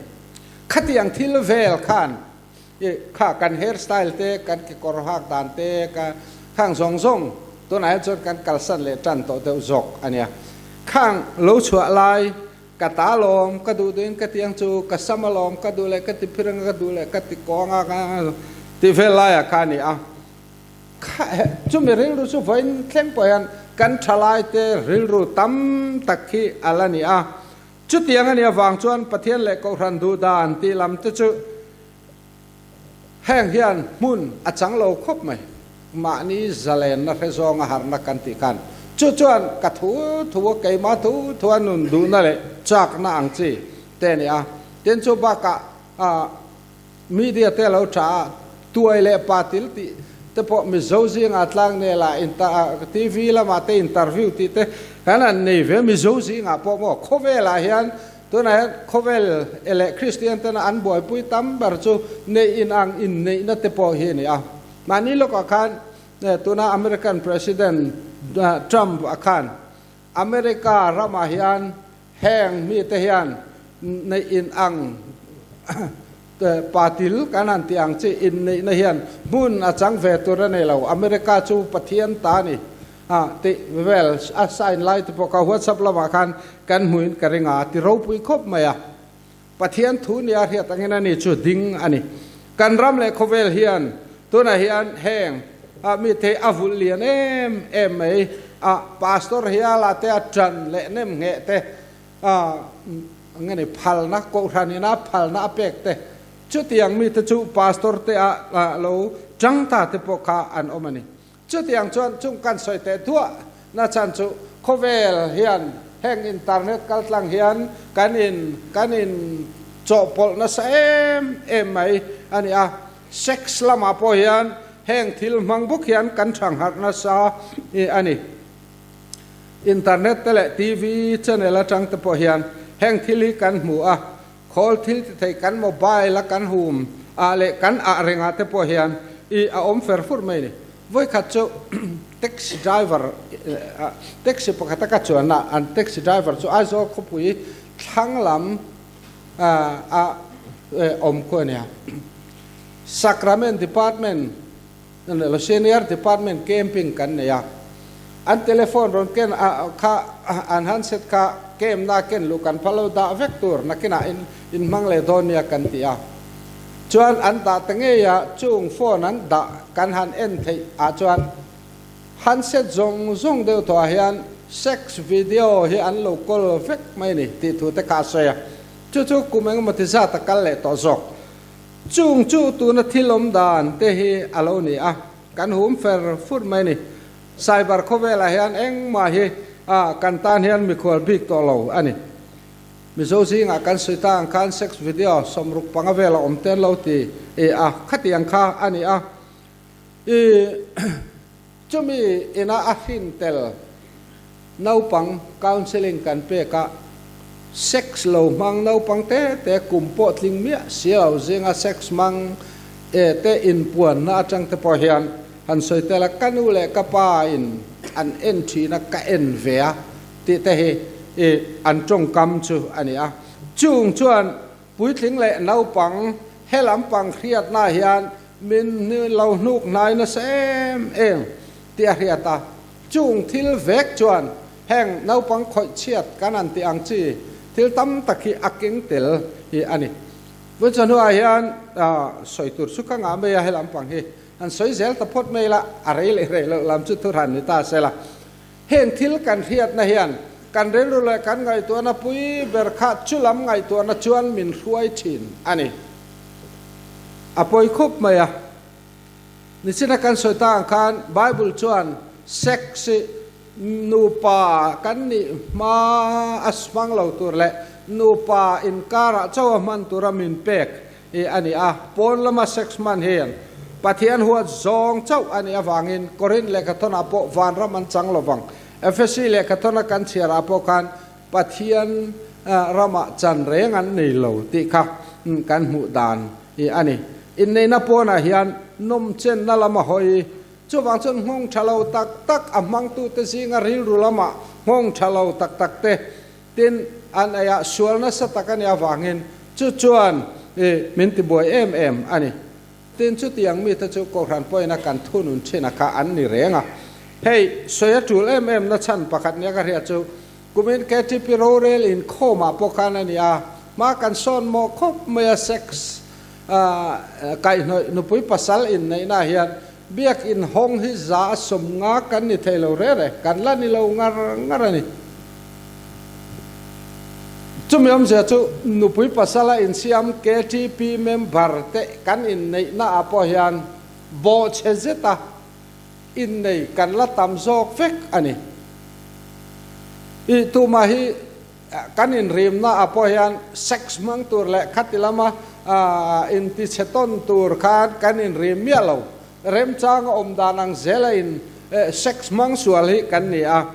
Khatiang thil vel khan kha kan hair style te, kan kekawr hak dan te, khang zawng zawng. Tunah hian chuan kan kalsan leh tan tawh deuh zawk a nia. Khang lo chhuah lai ka ta lawm, ka duh duhin ka ti ang chu, ka sam alawm, ka duh leh ka ti phir anga, ka duh leh ka ti kawng a tih vel laiah kha a ni a. Chumi rilru chu vawiin thleng pawh hian kan thalaite rilru tam tak hi a la ni a. Chutiang a nih avang chuan Pathian leh Kohhran duh dan tih lam te chu heng hian hmun a chang lo khawp mai. Mahni zalenna hre zawnga harhna kan tih khan chu chuan ka thu thu a keimah thu thu a nun duhna leh chakna ang chi te a ni a. Tin chu bakah Media te lo tha a, tuai leh pa til tih te pawh Mizo zingah tlangnel ah TV lamah te interview tih te kan han nei ve Mizo zingah pawh maw khawvel ah hian tunah hian khawvel leh Kristian tena an buaipui tam ber chu neih in ang inneihna te pawh hi a ni a. Mahni lawkah khan tuna American President Trump a khan America ramah hian Heng mite hian neih in ang patil kan han tih ang chi inneihna hian hmun a chang ve tur a nei lo. America chu Pathian ta a ni tih vel a sign lai te pawh kha WhatsApp lamah khan kan hmuin ka ring a, ti ropui khawp mai a. Pathian thu nia hriat angin a ni chu ding a ni. Kan ram leh khawvel hian tunah hian heng mite hi a vulh lian em em mai a, Pastor hiala te a tan leh nem ngheh te nge ni phalna kohhran ina phalna a pek te chutiang mite chu Pastor te a lo tang ta te pawh kha an awm a ni. Chutiang chuan chung kan sawi teh duah na chhan chu khawvel hian heng internet kaltlang hian kan in kan in chawhpawlh nasa em em mai a ni a. Sex lamah pawh hian heng thil hmang bawk hian kan thangharh nasa a ni. Internet te leh TV channel atang te pawh hian heng thil hi kan hmu a, khawl thil ti thei kan mobile a kan hum ah leh kan ah rengah te pawh hian i a awm fer fur mai a ni. Vawikhat chu taxi driver taxi pakhat a ka chuan a, an taxi driver chu Aizawl khawpui thlang lam a awm khu a nia. Sacrament department Senior department camping kan nei a, an telephone rawn ken kha an handset kha camp na ken luh kan phal lo dah vek tur nakinah in in hmang leh dawn nia kan ti a, chuan an dah ta ngei a chung phone an dah kan han en theih ah chuan handset zawng zawng deuh tawh ah hian sex video hi an lo kawl vek mai a ni tih thu te kha a sawi a, chu chu kum engemaw ti zat a kal leh tawh zawk. Chung chu tuna thil awm dan te hi a lo ni a, kan hum fer fur mai a ni. Cyber khawvelah hian engmah hi kan tan hian mikhual bik tawh lo a ni. Mizo zingah kan sawi ta ang khan sex video 65 vela awm te an lo ti a, khatiang kha a ni a. I chumi ina a hrin tel naupang counselling kan pek a, sex lo hmang naupang te te kum pawh tling miah si lo zinga sex hmang e te inpuanna atang te pawh hian han sawi tel a, ka nu leh ka pa in an en thin a, ka en ve a tih te hi i an tawngkam chu a ni a. Chung chuan puitling leh naupang he lampang hriatna hian min lo hnuk hnai nasa em em tih a hriat a. Chung thil vek chuan heng naupang khawih chhiat kan han tih ang chi thil tam tak hi a keng tel hi a ni. Vunchahnuah hian sawi tur chu ka ngah mai a, he lampang hi han sawi zel ta phawt mai la, a rei leh rei loh lam chu thuhran ni ta se la. Heng thil kan hriatna hian kan rilru leh kan ngaihtuahna pui ber kha chu lam ngaihtuahna chuan min hruai thin a ni. A pawi khup mai a. Nichina kan sawi ta ang khan Bible chuan sex hi nupa kan nih hma a hmang lo tur leh nupa inkarah chauh a hman tura min pek hi a ni a. Pawn lama sex hman hian Pathian huat zawng chauh a nih avangin Korinth lehkhathawnah pawh vanram an chang lovang. Efesi lehkhathawn a kan chhiarah pawh khan Pathian ramah chan reng an nei lo tih kha kan hmuh dan hi a ni. Inneihna pawnah hian nawmchenna lama hawi, chuvang chuan nghawng tha lo tak tak a hmangtute zinga rilru lama nghawng tha lo tak tak te tin an eiah sual nasa tak a nih avangin chu chuan min tibuai em em a ni. Tin, chutiang mite chu Kohhran pawhin a kan thunun thin a kha an ni reng a. Hei, sawi a tul em em na chhan pakhat nia ka hriat chu kumin KTP rorel inkhawmah pawh khan a ni a, hma kan sawn mawh khawp mai a sex kaihhnawih nupui pasal inneihna hian biak inhawng hi 50% kan ni thei lo re re, kan la ni lo ngar ngar a ni. Chumi awmzia chu nupui pasala insiam KTP member te kan inneihna ah pawh hian bawhchhe zeta innei kan la tam zawk vek a ni. I tumah hi kan inrimna ah pawh hian sex hmang tur leh khati lama intichhe tawn tur khan kan inrim miah lo. Remchanga awm dan ang zela in sex hmang sual hi kan ni a.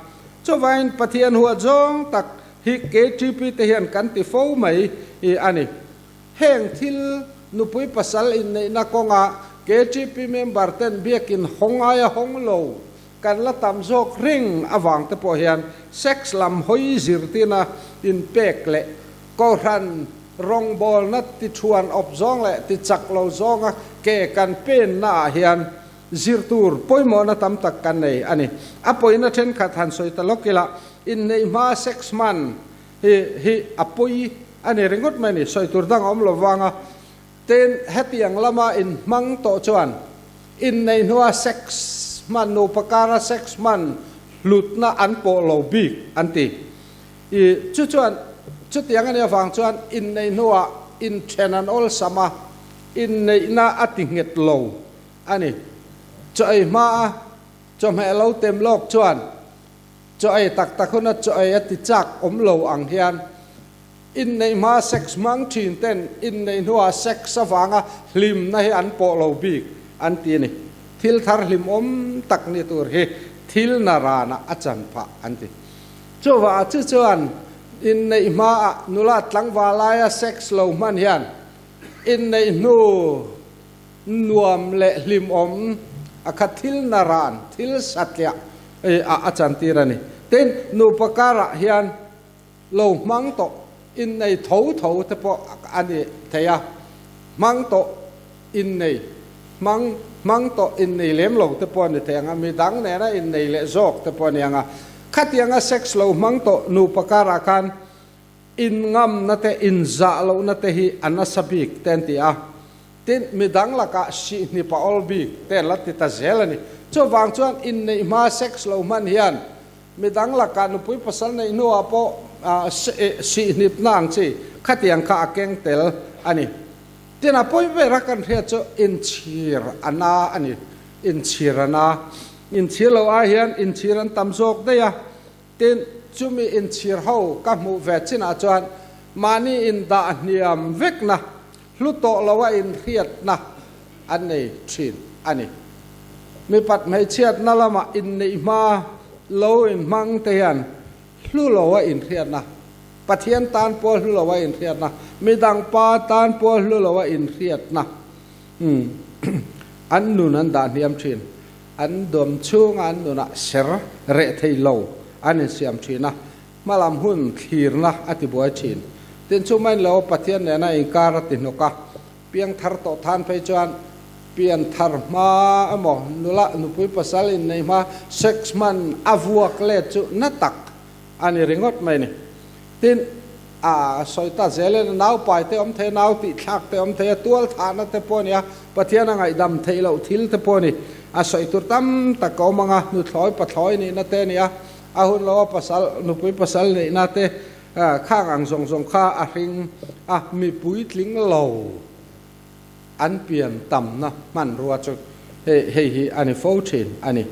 Chuvain Pathian huat zawng tak hi KTP te hian kan ti fo mai a ni. Heng thil nupui pasal inneihna kawnga KTP member ten biakin hawng aia hawng lo kan la tam zawk ring avang te pawh hian sex lam hawi zirtina inpek leh kohhran rawngbawlna tithuan awp zawng leh tichak lo zawnga ke kan penna ah hian Zir tur pawimawhna tam tak kan nei a ni. A pawina thenkhat han sawi ta lawk ila, inneih hma sex man hi hi a pawi a ni ringawt mai a ni. Sawi tur dang a awm lo vang a, tin hetiang lama inhmang tawh chuan inneih hnua sex man, nupa kara sex man hlutna an pawh lo bik an ti. I chu chuan chutiang a nih avang chuan inneih hnuah inthen an awlsam a, inneihna a ti nghet lo. A ni. Chaw ei hma a chawhmeh lo tem lawk chuan chaw ei tak tak huna chaw ei a ti chak awm lo ang hian inneih hma sex hmang thin ten inneih hnuah sex avanga hlimna hi an pawh lo bik an ti a ni. Thil thar hlimawm tak ni tur hi thil na ranah a chan phah an ti. Chuvah chu chuan inneih hmaah nula tlangval laia sex lo hman hian inneih hnu Nuam leh hlimawm a kha thil naran, thil satliah a a chantir a ni. Tin, nupa karah hian lo hmang tawh innei tho tho te pawh a ni thei a, hmang tawh innei, hmang hmang tawh innei lem lo te pawh a ni thei ang a, midang nena innei leh zawk te pawh a ni ang a. Khatianga sex lo hmang tawh nupa karah khan Inngamna te, inzah lohna te hi a nasa bik te an ti a. Tin, midang lakah sihhnip a awl bik te an la ti ta zel a ni. Chuvang chuan inneih hma sex lo hman hian midang lakah nupui pasal neih hnuah pawh sihhnipna ang chi khatiang kha a keng tel a ni. Tin, a pawi ber a kan hriat chu inchhir a na a ni. Inchhir a na. Inchhir lo ai hian inchhir an tam zawk daih a. Tin, chumi inchhir ho ka hmuh ve chinah chuan mahni indah hniam vekna, hlu tawh loa inhriatna an nei thin a ni. Mipat hmeichhiatna lama inneih hma lo inhmang te hian hlu loa inhriatna, Pathian tan pawh hlu loa inhriatna, midang pa tan pawh hlu loa inhriatna an nun an dah hniam thin. An dawm chhunga an nunah ser reh thei lo an insiam thin a, hmalam hun thlirna a ti buai thin. Tin, chu mai lo Pathian nena inkar a ti hnawk a, piang thar tawh than phei chuan pian thar hma emaw nula nupui pasal innei hma sex hman a vuak let chu na tak a ni ringawt mai ni. Tin, a sawi ta zel in a nau pai te awm thei a, nau tih thlak te awm thei a, tual thahna te pawh a ni a, Pathian a ngaihdam theih loh thil te pawh a ni. A sawi tur tam tak a awm ang a, nuthlawi pathlawi nihna te a ni a, a hun lo a pasal, nupui pasal neihna te khang ang zawng zawng kha a hring a, mi puitling lo an pian tamna hmanrua chu hei hei hi a ni fo thin a ni.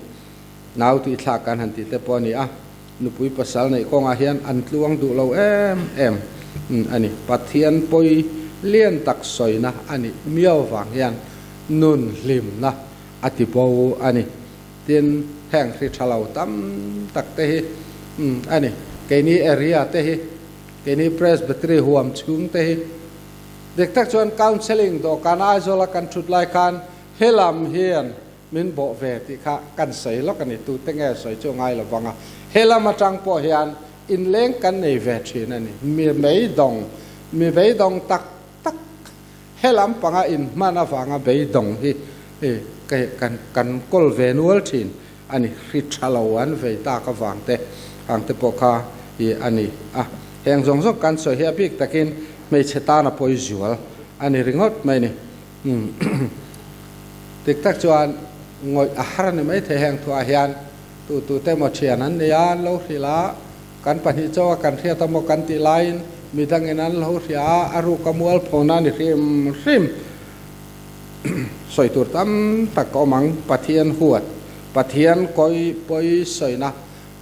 Nau tih thlak kan han tih te pawh a ni a, nupui pasal neih kawngah hian an tluang duh lo em em a ni. Pathian pawi lian tak sawina a nih miau vang hian nun hlimna a ti bo a ni. Tin, heng hri tha lo tam tak te hi a ni. Keini area te hi, keini Presbytery huam chhung te hi, Dik tak chuan counselling dawhkan Aizawla kan thut lai khan helam hian min bawh ve tih kha kan sawi lawk a ni. Tute nge sawi chu ngai lo vang a, helam atang pawh hian inleng kan nei ve thin a ni. Mi beidawng, mi beidawng tak tak helam panga inhman avanga beidawng hi kan kawl ve nual thin. a ni. Hri tha lo an vei tak avang te ang te pawh kha i a ni a. Heng zawng zawng kan sawi hi a bik takin hmeichhe tan a pawi zual a ni ringawt mai ni. Dik tak chuan ngawih a har a ni maithei heng thuah hian tu tu te emaw thian an nei a, an lo hrilh a, kan pahnih chauh a kan hriat a maw kan tih laiin midangin an lo hria a, a ruk a mual phona a ni hrim hrim. Sawi tur tam tak a awm ang, Pathian huat, Pathian kawi pawi sawina,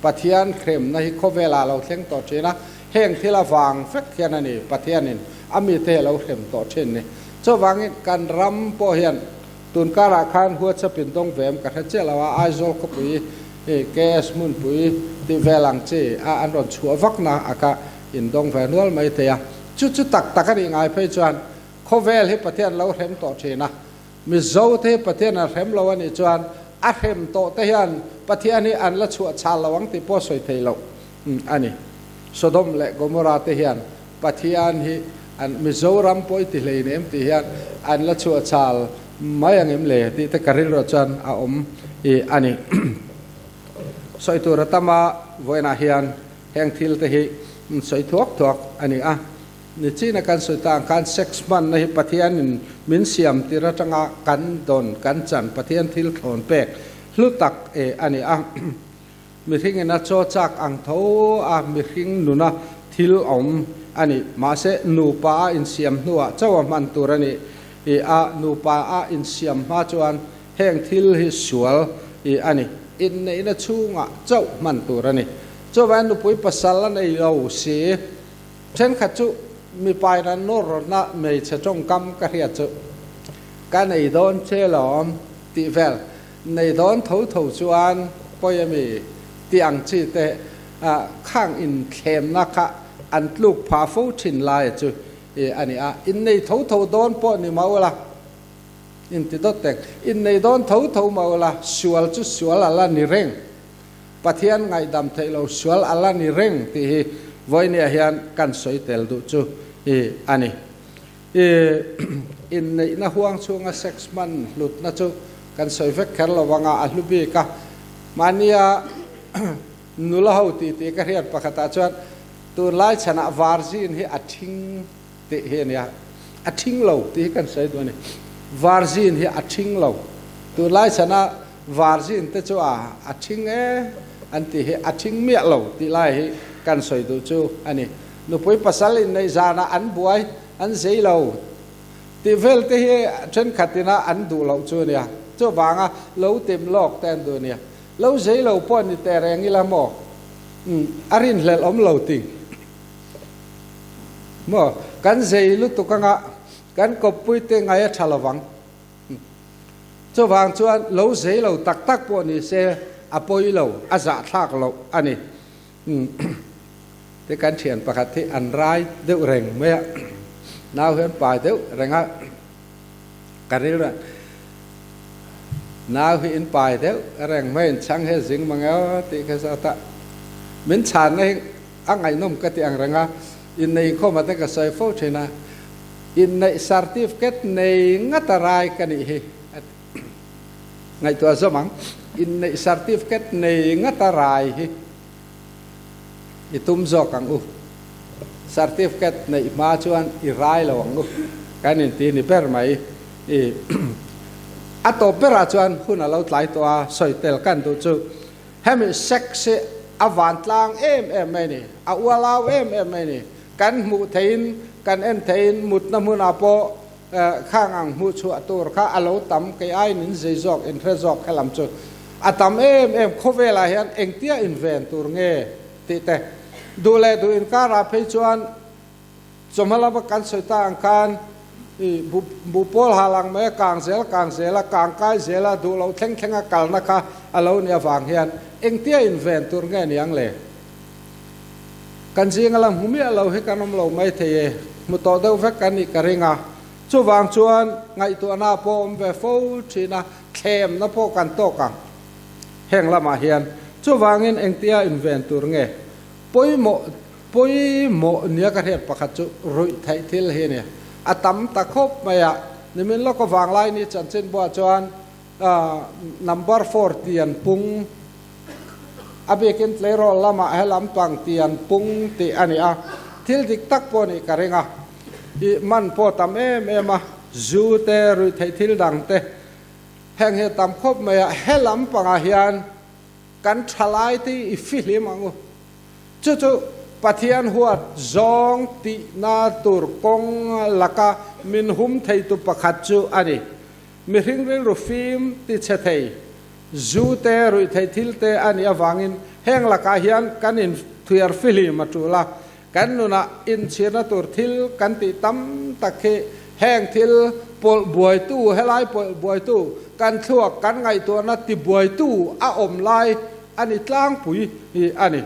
Pathian hremna hi khawvelah a lo thleng tawh thin a, heng thil avang vek hian a ni Pathianin a mite hi a lo hrem tawh thin ni. Chuvangin kan ram pawh hian tunkarah khan WhatsApp in dawng ve em ka hre chiah lo a, Aizawl khawpui hi KS hmunpui tih vel ang chi a an rawn chhuah vakna a ka in dawng ve nual mai thei a. Chu chu tak tak a nih ngai phei chuan khawvel hi Pathian lo hrem tawh thin a, Mizo te hi Pathian an hrem lo a nih chuan a hrem tawh te hian Pathian hi an la chhuah chhal lo ang tih pawh sawi thei loh a ni. Sodom leh Gomorrah te hian Pathian hi an Mizoram pawh i ti hlei nem tih hian an la chhuah chhal mai ang em le tih te ka rilruah chuan a awm i a ni. Sawi tur a tam a, vawiinah hian heng thil te hi sawi thuak thuak a ni a. Nichina kan sawi ta ang khan sex hmanna hi Pathianin min siam tir atanga kan dawn, kan chan, Pathian thil thlawn pek hlu tak e a ni a. Mihringin a chaw chak ang tho a mihring nuna thil awm a ni. Mahse, nupa a insiam hnuah chauh a hman tur a ni i a, nupa a insiam hma chuan heng thil hi sual i a ni. Inneihna chhungah chauh hman tur a ni. Chuvangin nupui pasal a nei lo si. Thenkhat chu mipain an nawr rawtna hmeichhe tawngkam ka hriat chu ka nei dawn che lawm tih vel, nei dawn tho tho chuan pawi ami tih ang chi te khang inthlemna kha an tluk phah fo thin lai chu a ni a, innei tho tho dawn pawh ni mah ula inti dawt tek, innei dawn tho tho mah ula sual chu sual a la ni reng. Pathian ngaihdam theih lo sual a la ni reng tih hi vawinia hian kan sawi tel duh chu i a ni. I inneihna huang chhunga sex hman hlutna chu kan sawi vek kher lo anga a hlu bik a. Mahnia nula ho tih tih ka hriat pakhatah chuan tunlai chhanah virgin hi a thing tih hi a nia. A thing lo tih hi kan sawi duh a ni. Virgin hi a thing lo. Tunlai chhanah Virgin te chu a a thing e an tih hi a thing miah lo tih lai hi kan sawi duh chu a ni. Nupui pasal inneih zanah an buai, an zei lo tih vel te hi thenkhat ina an duh loh chu a nia. Chuvanga lo tim lawk te an duh a nia. Lo zei lo pawh ni teh reng ila maw? Umm a rinhlelh awm lo ting maw? Kan zei lutuk anga kan kawppui te ngai a tha lovang. Chuvang chuan lo zei lo tak tak pawh ni se a pawi lo, a zahthlak loh a ni. Te kan thian pakhat hi an rai deuh reng mai a, nau hian pai deuh reng a, ka rilru nau hi in pai deuh reng mai in chhang he zing mang eo tih kha zawt a, min chhanna hi a ngaihnawm ka ti ang reng a, inneikhawm ate ka sawi fo thin a. Inneih certificate nei ngat a rai ka nih hi a ti. Ngaihtuah zawm ang, inneih certificate nei ngat a rai hi i tum zawk ang u. Certificate neih hma chuan i rai lo ang u kan inti ni ber mai. I a tawp berah chuan hun a lo tlai tawh a, sawi tel kan duh chu hemi sex hi a vantlang em em mai a ni, a ualau em em mai a ni. Kan hmuh theihin, kan en theihin mutna hmunah pawh khang ang hmuh chhuah tur kha a lo tam, kei aiin in zei zawk, in hre zawk helam chu a tam em em. Khawvelah hian engtia inven tur nge tih te duh leh duh inkarah phei chuan chawhma lama kan sawi ta ang khan i buhpawl hal ang mai a kang zel kang zel a, kang kai zel a, duh loh thleng thleng a kalna kha a lo nih avang hian engtia inven tur nge niang le? Kan zinga la hmu miah lo hi kan awm lo mai thei e, hmu tawh deuh vek kan nih ka ring a. Chuvang chuan ngaihtuahna pawh awm ve fo thin a, thlemna pawh kan tawk ang heng lamah hian. Chuvangin engtia inven tur nge? Pawimawh pawimawh nia ka hriat pakhat chu ruih theih thil hi a ni. A tam ta khawp mai a, nimin lawk avang lai ni chanchinbuah chuan number 40 an pung. A bikin tleirawl lamah he lampang ti an pung tih a ni a, thil dik tak pawh nih ka ring a. I man pawh tam em em a, zu te, ruihtheih thil dang te heng hi a tam khawp mai a, he lampangah hian kan thalai te hi i fihlim ang u. Chu chu Pathian huat zawng tihna tur kawng laka min hum theitu pakhat chu a ni. Mihring rilru fim ti chhe thei, zu te, ruihtheih thil te a nih avangin heng lakah hian kan inthuiar fihlim a tul a. Kan nunah inchhirna tur thil kan tih tam tak hi heng thil pawlh buaitu, helai pawlh buaitu, kan thluak kan ngaihtuahna ti buaitu a awm lai a ni tlangpui hi a ni.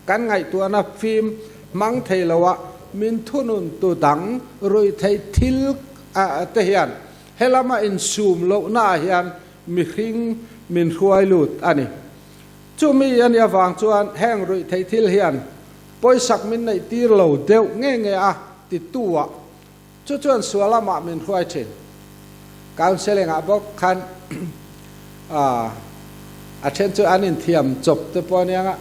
Kan ngaihtuahna fim hmang thei loah min thunun tu dang ruihtheih thil te hian helama insum lohnaah hian mihring min hruai lut a ni. Chumi a nih avang chuan heng ruihtheih thil hian pawisak min neih tir lo deuh nge nge a ti tu ah chu chuan sual lamah min hruai thin. Counselling ah bawk khan a then chu an inthiam chawp te pawh aniang a,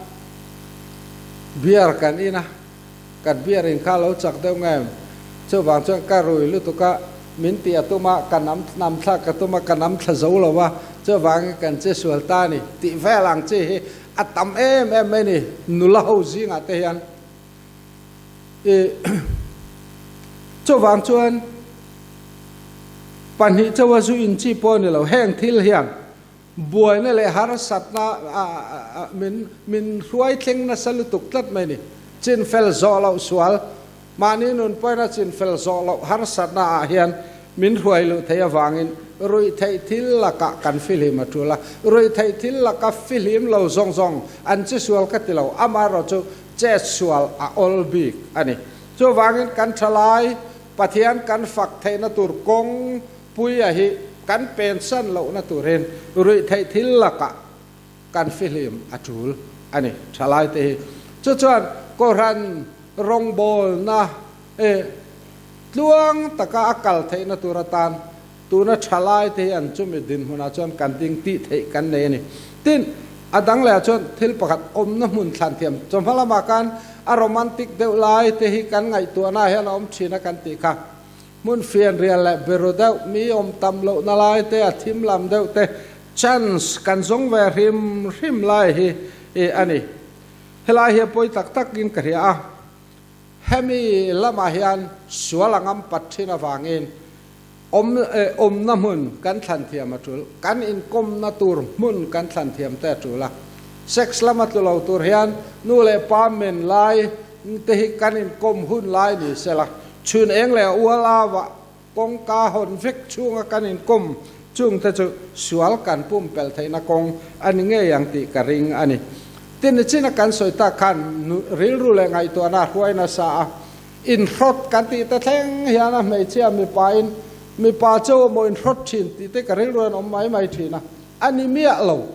beer kan in a, kan beer in kha lo chak deuh nge chuvang chuan ka rui lutuk a, min tih a tum a, ka nam nam thlak ka tum a, ka nam thla zo lo a, chuvangin kan che sual ta a ni tih vel ang chi hi a tam em em mai ni nula ho zingah te hian i chuvang chuan pahnih chauha zu in chi pawh a ni lo heng thil hian buaina leh harsatna min min hruai thleng nasa lutuk tlat mai ni chinfel zawh loh sual Mahni nun pawina chinfel zawh loh harsatna ah hian min hruai luh theih avangin ruihtheih thil lakah kan fihlim a tul a. Ruihtheih thil laka fihlim lo zawng zawng an chi sual ka ti lo, amaherawh chu chet sual a awl bik a ni. Chuvangin kan thalai Pathian kan fak theihna tur kawng puia hi kan pensan lohna turin ruihtheih thil lakah kan fihlim a tul a ni thalai te hi. Chu chuan Kohhran rawngbawlna eh tluang taka a kal theihna tur atan tuna thalai te hi an chumi dinhmunah chuan kan ding tih theih kan nei a ni. Tin, a dang lehah chuan thil pakhat awmna hmun thlan thiam chawhma lamah khan a romantic deuh lai te hi kan ngaihtuahna ah hian a awm thin a kan tih kha. Hmun fianrial leh biru deuh, mi awm tam lohna lai te, a thim lam deuh te chance kan zawng ve hrim hrim lai hi i a ni. Helai hi a pawi tak takin ka hria a, hemi lamah hian sual a ngam pat thin avangin awm awmna hmun kan thlan thiam a tul, kan inkawmna tur hmun kan thlan thiam te a tul a. Sex lama tlu lo tur hian nu leh pa men lai te hi kan inkawm hun lai ni sela, chhun eng leh ual avah Kawngka hawn vek chhunga kan inkawm chungte chu sual kan pumpelh theihna kawng a ni ngei ang tih ka ring a ni. Tinichin a kan sawi tak khan rilru leh ngaihtuahna a hruai nasa a, inhrawt kan tih te thleng hian a hmeichhia mipain mipa chu maw inhrawt thin tih te ka rilru an awm mai mai thin a, a ni miah lo.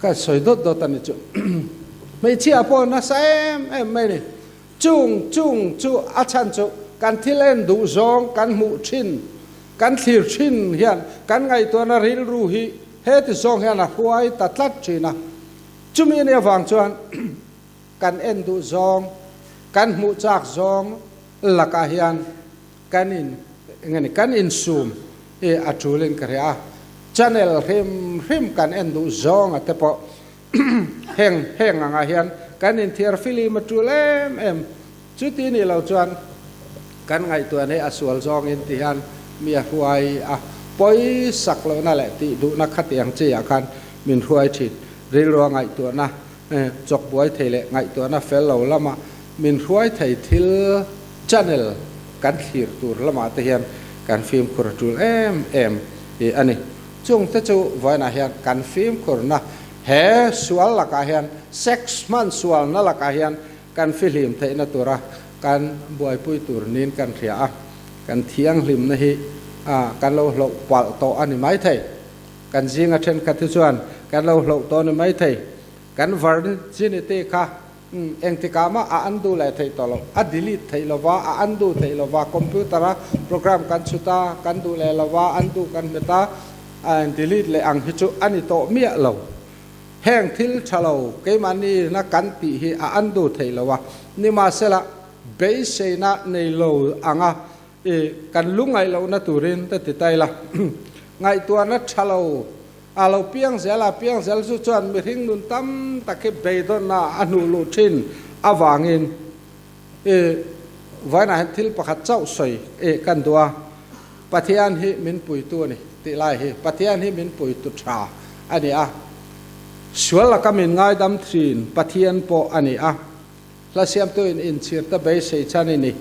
Ka sawi dawt dawt a ni chu. Hmeichhia pawh nasa em em mai a ni. Chung chung chu a chhan chu kan thil en duh zawng kan hmuh thin, kan thlir thin hian kan ngaihtuahna rilru hi heti zawng hian a hruai ta tlat thin a. Chumi a nih avang chuan kan en duh zawng, kan hmuh chak zawng lakah hian kan in eng ani kan insum hi a tulin ka hria a. Channel hrim hrim kan en duh zawng a te pawh Heng heng angah hian kan inthiar filim a tul em em. Chuti nih lo chuan kan ngaihtuah nei a sual zawngin ti hian mi a hruai a, pawi sak lohna leh tih duhna khatiang chi ah khan min hruai thin. Rilrua ngaihtuahna chawk buai thei leh ngaihtuahna fel lo lama min hruai thei thil channel kan thlir tur lamah te hian kan fimkhur a tul em em a ni. Chungte chu vawiinah hian kan fimkhurna he sual lakah hian sex hman sualna lakah hian kan fihlim theihna tura kan buaipui tur niin kan hria a, kan thianghlimna hi kan lo hloh palh tawh a ni maithei. Kan zinga thenkhat hi chuan kan lo hloh tawh a ni maithei. Kan virginity kha Engtikah mah a undo leh theih tawh loh. A delete theih lova, a undo theih lova, computer a program kan chhut a, kan duh leh lova, undo kan hmet a, delete leh ang hi chu a ni tawh miah lo. Heng thil tha lo keimahni na kan tih hi a undo thei lo a, nimahsela beiseina nei lo anga i kan lungngaih lohna turin ka ti tai la. Ngaihtuahna tha lo a lo piang zel a, piang zel chu chuan mihring nun tam tak hi beidawnna a hnuh luh thin avangin i vainah hian thil pakhat chauh sawi i kan duh a. Pathian hi min puitu a ni tih lai hi Pathian hi min puitu tha a ni a, sual laka min ngaidam thin Pathian pawh a ni a, hla siamtuin inchhirte beisei chhan i ni,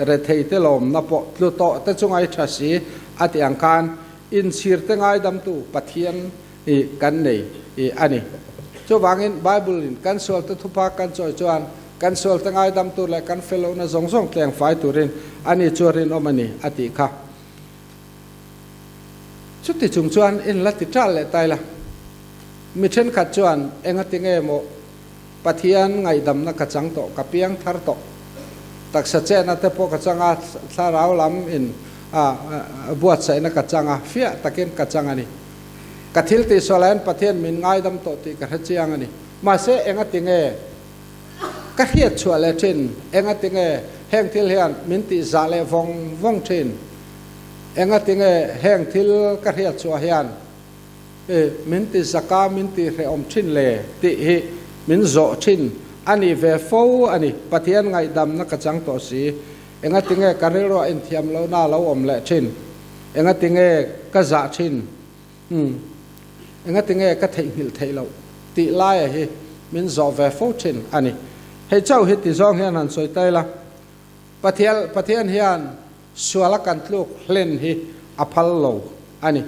retheite lawmna pawh tlu tawh te chu ngai tha si a tih ang khan inchhirte ngaidamtu Pathian i kan nei i a ni. Chuvangin Bible in kan sualte thuphak kan chawi chuan Kan sualte ngaidam tur leh kan fel lohna zawng zawng tleng fai turin ani chu a rinawm a ni, a tih kha. Chuti chung chuan in la ti ṭal leh tai la. Mi ṭhenkhat chuan, Engati nge maw Pathian ngaihdamna ka chang tawh, ka piang thar tawh, taksa chenna te pawh ka chang a, thlarau lam in buatsaihna ka chang a, fiah takin ka chang a ni. Ka thil tihsual ah hian Pathian min ngaidam tawh tih ka hre chiang a ni. Mahse, engati nge Ka hriat chhuah leh thin, engati nge heng thil hian min tih zah leh vawng vawng thin? Engati nge heng thil ka hriat chhuah hian min ti zaka min ti hrehawm thin le tih hi min zawh thin a ni ve fo a ni. Pathian ngaihdamna ka chang tawh si, engati nge ka rilruah inthiam lohna a lo awm leh thin? Engati nge ka zah thin? Umm, engati nge ka theihnghilh theih loh tih laia hi min zawh ve fo thin a ni. Hei chauh hi ti zawng hian han sawi ta ila, Pathial, Pathian hian suala kan tluk hlen hi a phal lo a ni.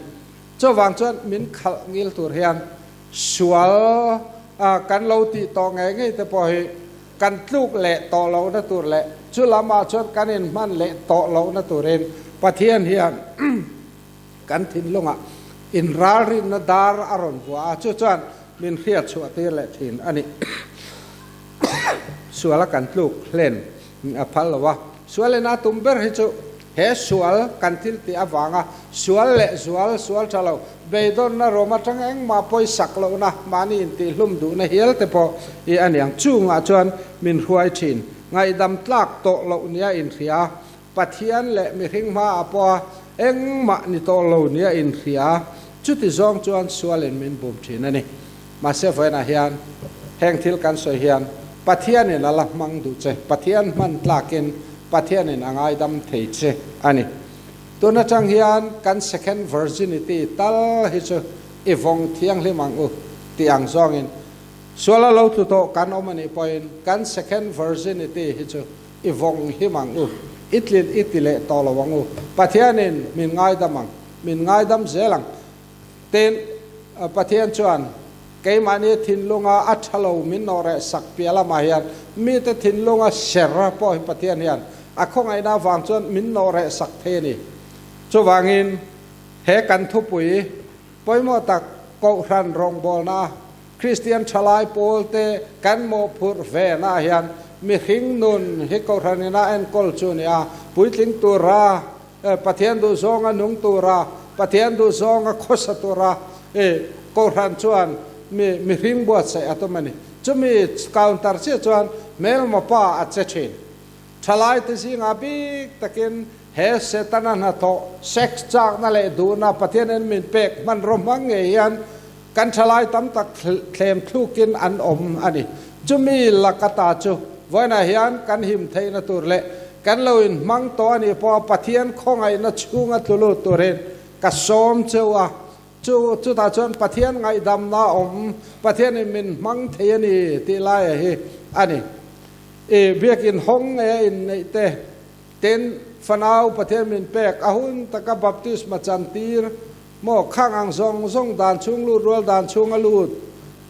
Chuvang chuan min khalh ngil tur hian sual kan lo tih tawh ngei ngei te pawh hi kan tluk leh tawh lohna tur leh chu lamah chuan kan inhman leh tawh lohna turin Pathian hian Kan thinlungah inralrinna dar a rawn vuah a, chu chuan min hriat chhuah tir leh thin a ni. Suala kan tluk hlen a phal lo a, sualin a tum ber hi chu he sual kan thil tih avanga sual leh zual, sual tha lo, beidawnna rawm atang engmah pawisak lohna, mahni intihhlum duhna hial te pawh hi a niang. Chungah chuan min hruai thin, ngaihdam tlak tawh loh nia inhria Pathian leh mihring hmaah pawha engmah ni tawh lo nia inhria, chuti zawng chuan sualin min bum thin a ni. Mahse vawiinah hian heng thil kan sawi hian Pathianin a la hmang duh che, Pathian hman tlakin Pathianin a ngaidam thei che a ni. Tun atang hian kan second virginity tal hi chu i vawng thianghlim ang u tih ang zawngin sual a lo tlu tawh kan awm a nih pawhin kan second virginity hi chu I vawng him ang u, i tlin i ti leh tawh lo ang u, Pathianin min ngaidam ang, min ngaidam zel ang. Tin, Pathian chuan keimahni thinlunga a tha lo min nawh reh sak piah lamah hian mite thinlunga ser pawh hi Pathian hian a khawngaihna avang chuan min nawh reh sak thei a ni. Chuvangin, he kan thupui pawimawh tak Kohhran rawngbawlna Kristian thalai pawlte kan mawhphurh ve naah hian mihring nun hi Kohhran ina enkawl chu ni a, puitling tura, Pathian duhzawnga nung tura, Pathian duhzawnga khawsa tura Kohhran chuan mi mihring buatsaih a tum a ni. Chumi counter chiah chuan hmelma pa a che thin. Thalaite zingah bik takin he Setana hnathawh, sex chakna leh duhna Pathianin min pek hmanraw hmang ngei hian Kan thalai tam tak thlem thlukin an awm a ni. Chumi laka ta chu vawiinah hian kan him theihna tur leh kan lo inhmang tawh a nih pawha Pathian khawngaihna chhunga tlu lut turin ka sawm cheu a. Chu chutah chuan Pathian ngaihdamna a awm, Pathianin min hmang thei a ni tih laia hi a ni. I biakin hawng nge a inneih te, tin fanau Pathian min pek a hun taka baptisma chantir, Maw, khang ang zawng zawng dan chhung lut rual dan chhung a lut.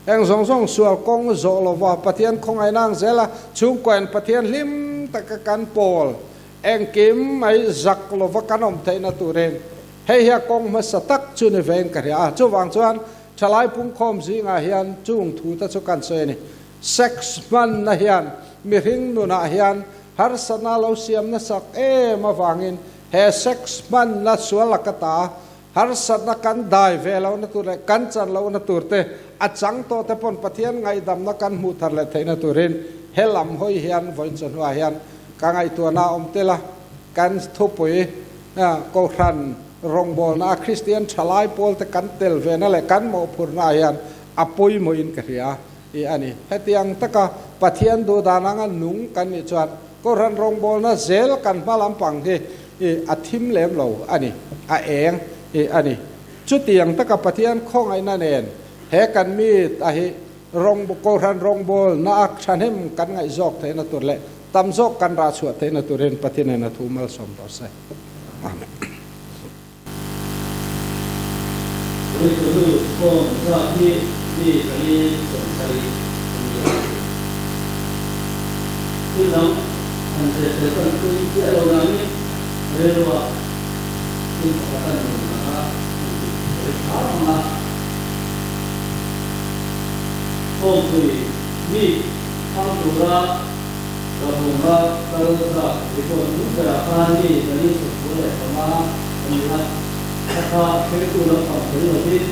Eng zawng zawng sual kawng zawh lova Pathian khawngaihna ang zela chhungkuain Pathian hlim taka kan pawl engkim mai zak lova kan awm theihna turin hei hi a kawng hmasa tak chu ni vein ka hria a. Chuvang chuan thalai pungkhawm zingah hian chung thu te chu kan sawi a ni. Sex hmanna hian mihring nunah hian harsatna lo siam nasak em avangin He sex hmanna sual laka ta harsatna kan dai ve lohna tur leh kan chan lohna tur te A chang tawh te pawn Pathian ngaihdamna kan hmuh thar leh theihna turin he lam hawi hian vawiin chawhnuah hian ka ngaihtuahna a awm tel a. Kan thupui Kohhran rawngbawlna a Kristian thalai pawl te kan tel vena leh kan mawhphurhna ah hian a pawimawhin ka hria i a ni. Hetiang taka Pathian duhdan anga nung kan nih chuan Kohhran rawngbawlna zel kan hma lampang hi a thim lem lo a ni, a eng i a ni. Chutiang taka Pathian khawngaihna nen he kan mi a hi rawng Kohhran rawngbawlna a thahnem kan ngaih zawk theihna tur leh tam zawk kan rah chhuah theihna turin Pathianin a thu malsawm rawh se. Amen. Ruihtu form zat hi mi pali sawmsarih a ni a. Thil dang han zir tel kan tum chiah lo nangin rilruah thil pakhat a nun laka inti ri hram ang a. Khawmpui mi hmang tura Rahunga kal zat report hnu berah khan mi pali 25 a ni a, a kha thlengtu lampang tel lovin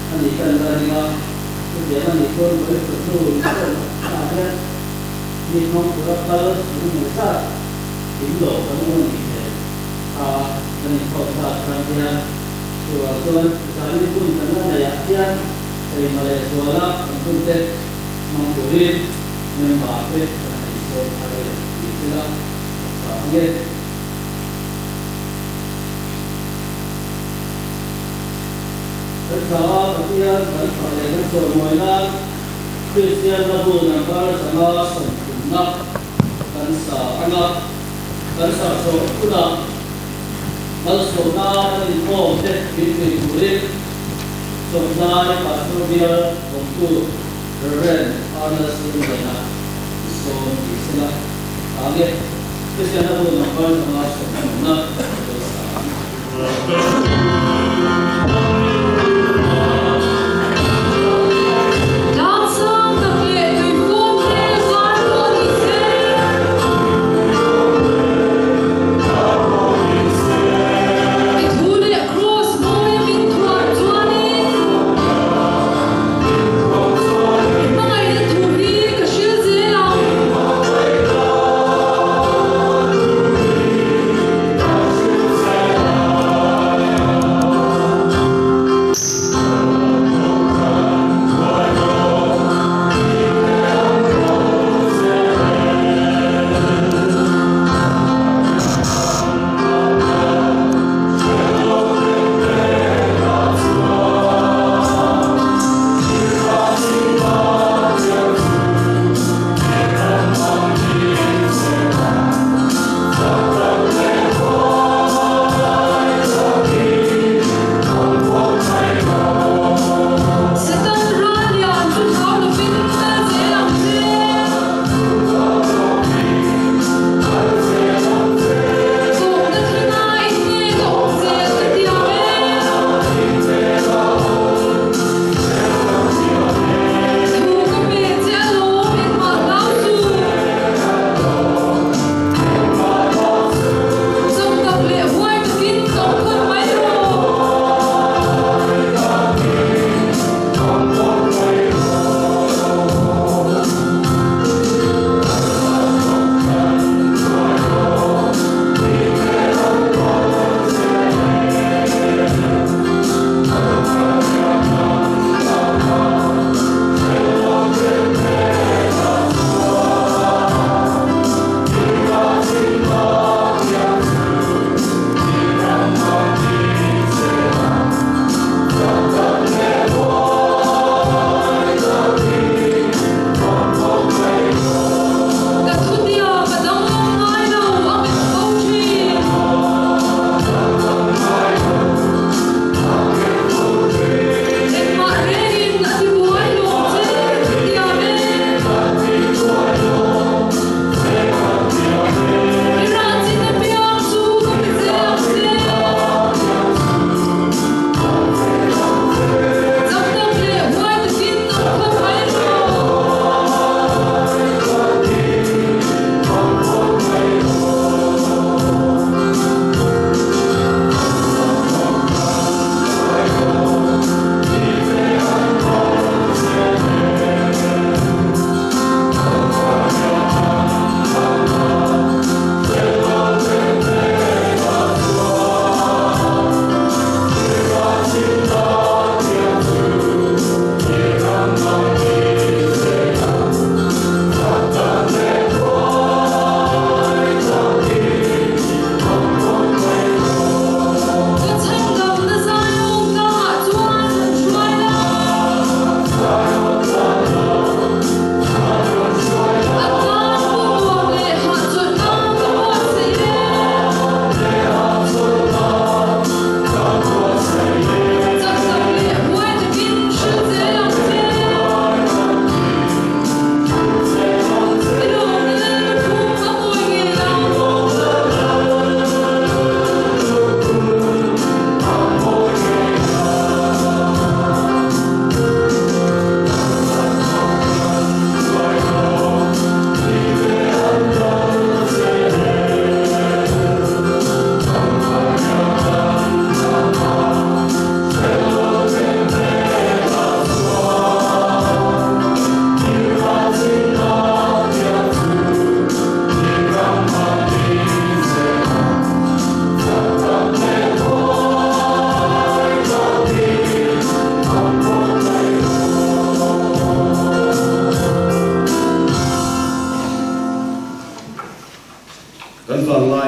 a nih kan la ring a, chutiang a nih chuan vawi chawhnu inkhawm ah hian mi hmang tura kal engemaw zat kim lo kan awm a nih hmel kha kan inkhawm zat tan hian chuvang chuan zanin hun kan la neih ah hian taima leh zuala kan hun te hmang turin member te kan han insawn thar leh ni sela a tha ang e. Kan tha a, Pathian kan fak leh kan chawimawi nan Kristian Lahu number 130 kan sa ang a, kan sa chhoh hunah malsawmna kan inkhawm te min pui turin Chawmhlai Pastor Bial awmtu Rev. Arnold Singh-nena i sawm tih sela a nge Kristian Lahu number 130 lo sa ang. Tlangsang tak leh tuifum te var pawh ni se. I thu leh kraws mawi a min thuam chuanin. I hmangaihna thu hi ka hril zel ang.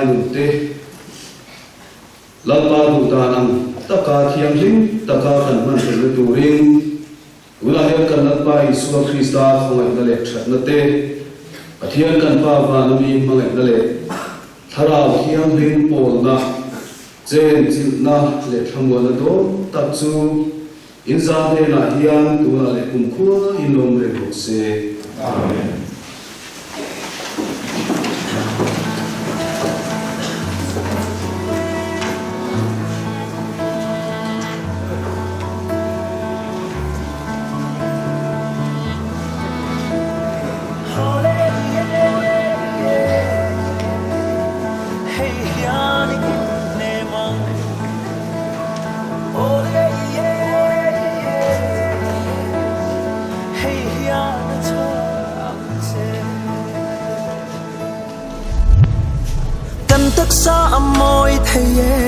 lai nun te Lalpa duh dan ang taka thianghlim taka kan hman theihna turin tunah hian kan Lalpa Isua Krista khawngaihna leh thatna te, Pathian kan Pa vana mi hmangaihna leh Thlarau Thianghlim pawlna, chen chilhna leh thlamuanna dawn tak chu inzam hnenah hian tunah leh kumkhua in lawm reng rawh se. Amen. Kan taksa a mawi thei e,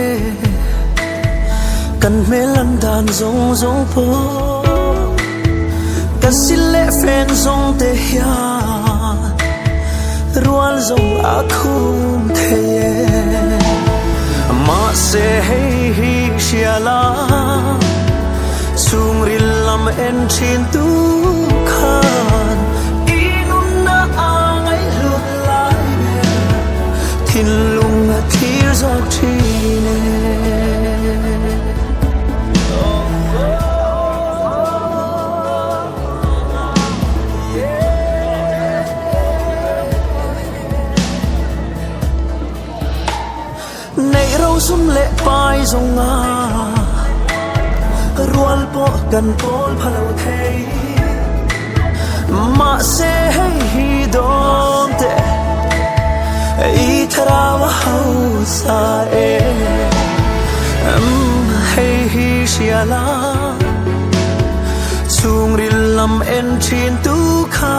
kan hmel an dan zawng zawng pawh Kan sil leh fen zawng te hian rual zawng a khum thei e. Mahse hei hi hria la, chhungril lam en thin tu khan i nunna a ngaihhlut lai ber thinlung a thlir zawk thin e. Neih ro zum leh pai zawng a rual pawh kan pawl pha lo thei. Mahse hei hi dawn teh i thlarau a hausa e. Hei hi hria la chhungril lam en thin tu kha.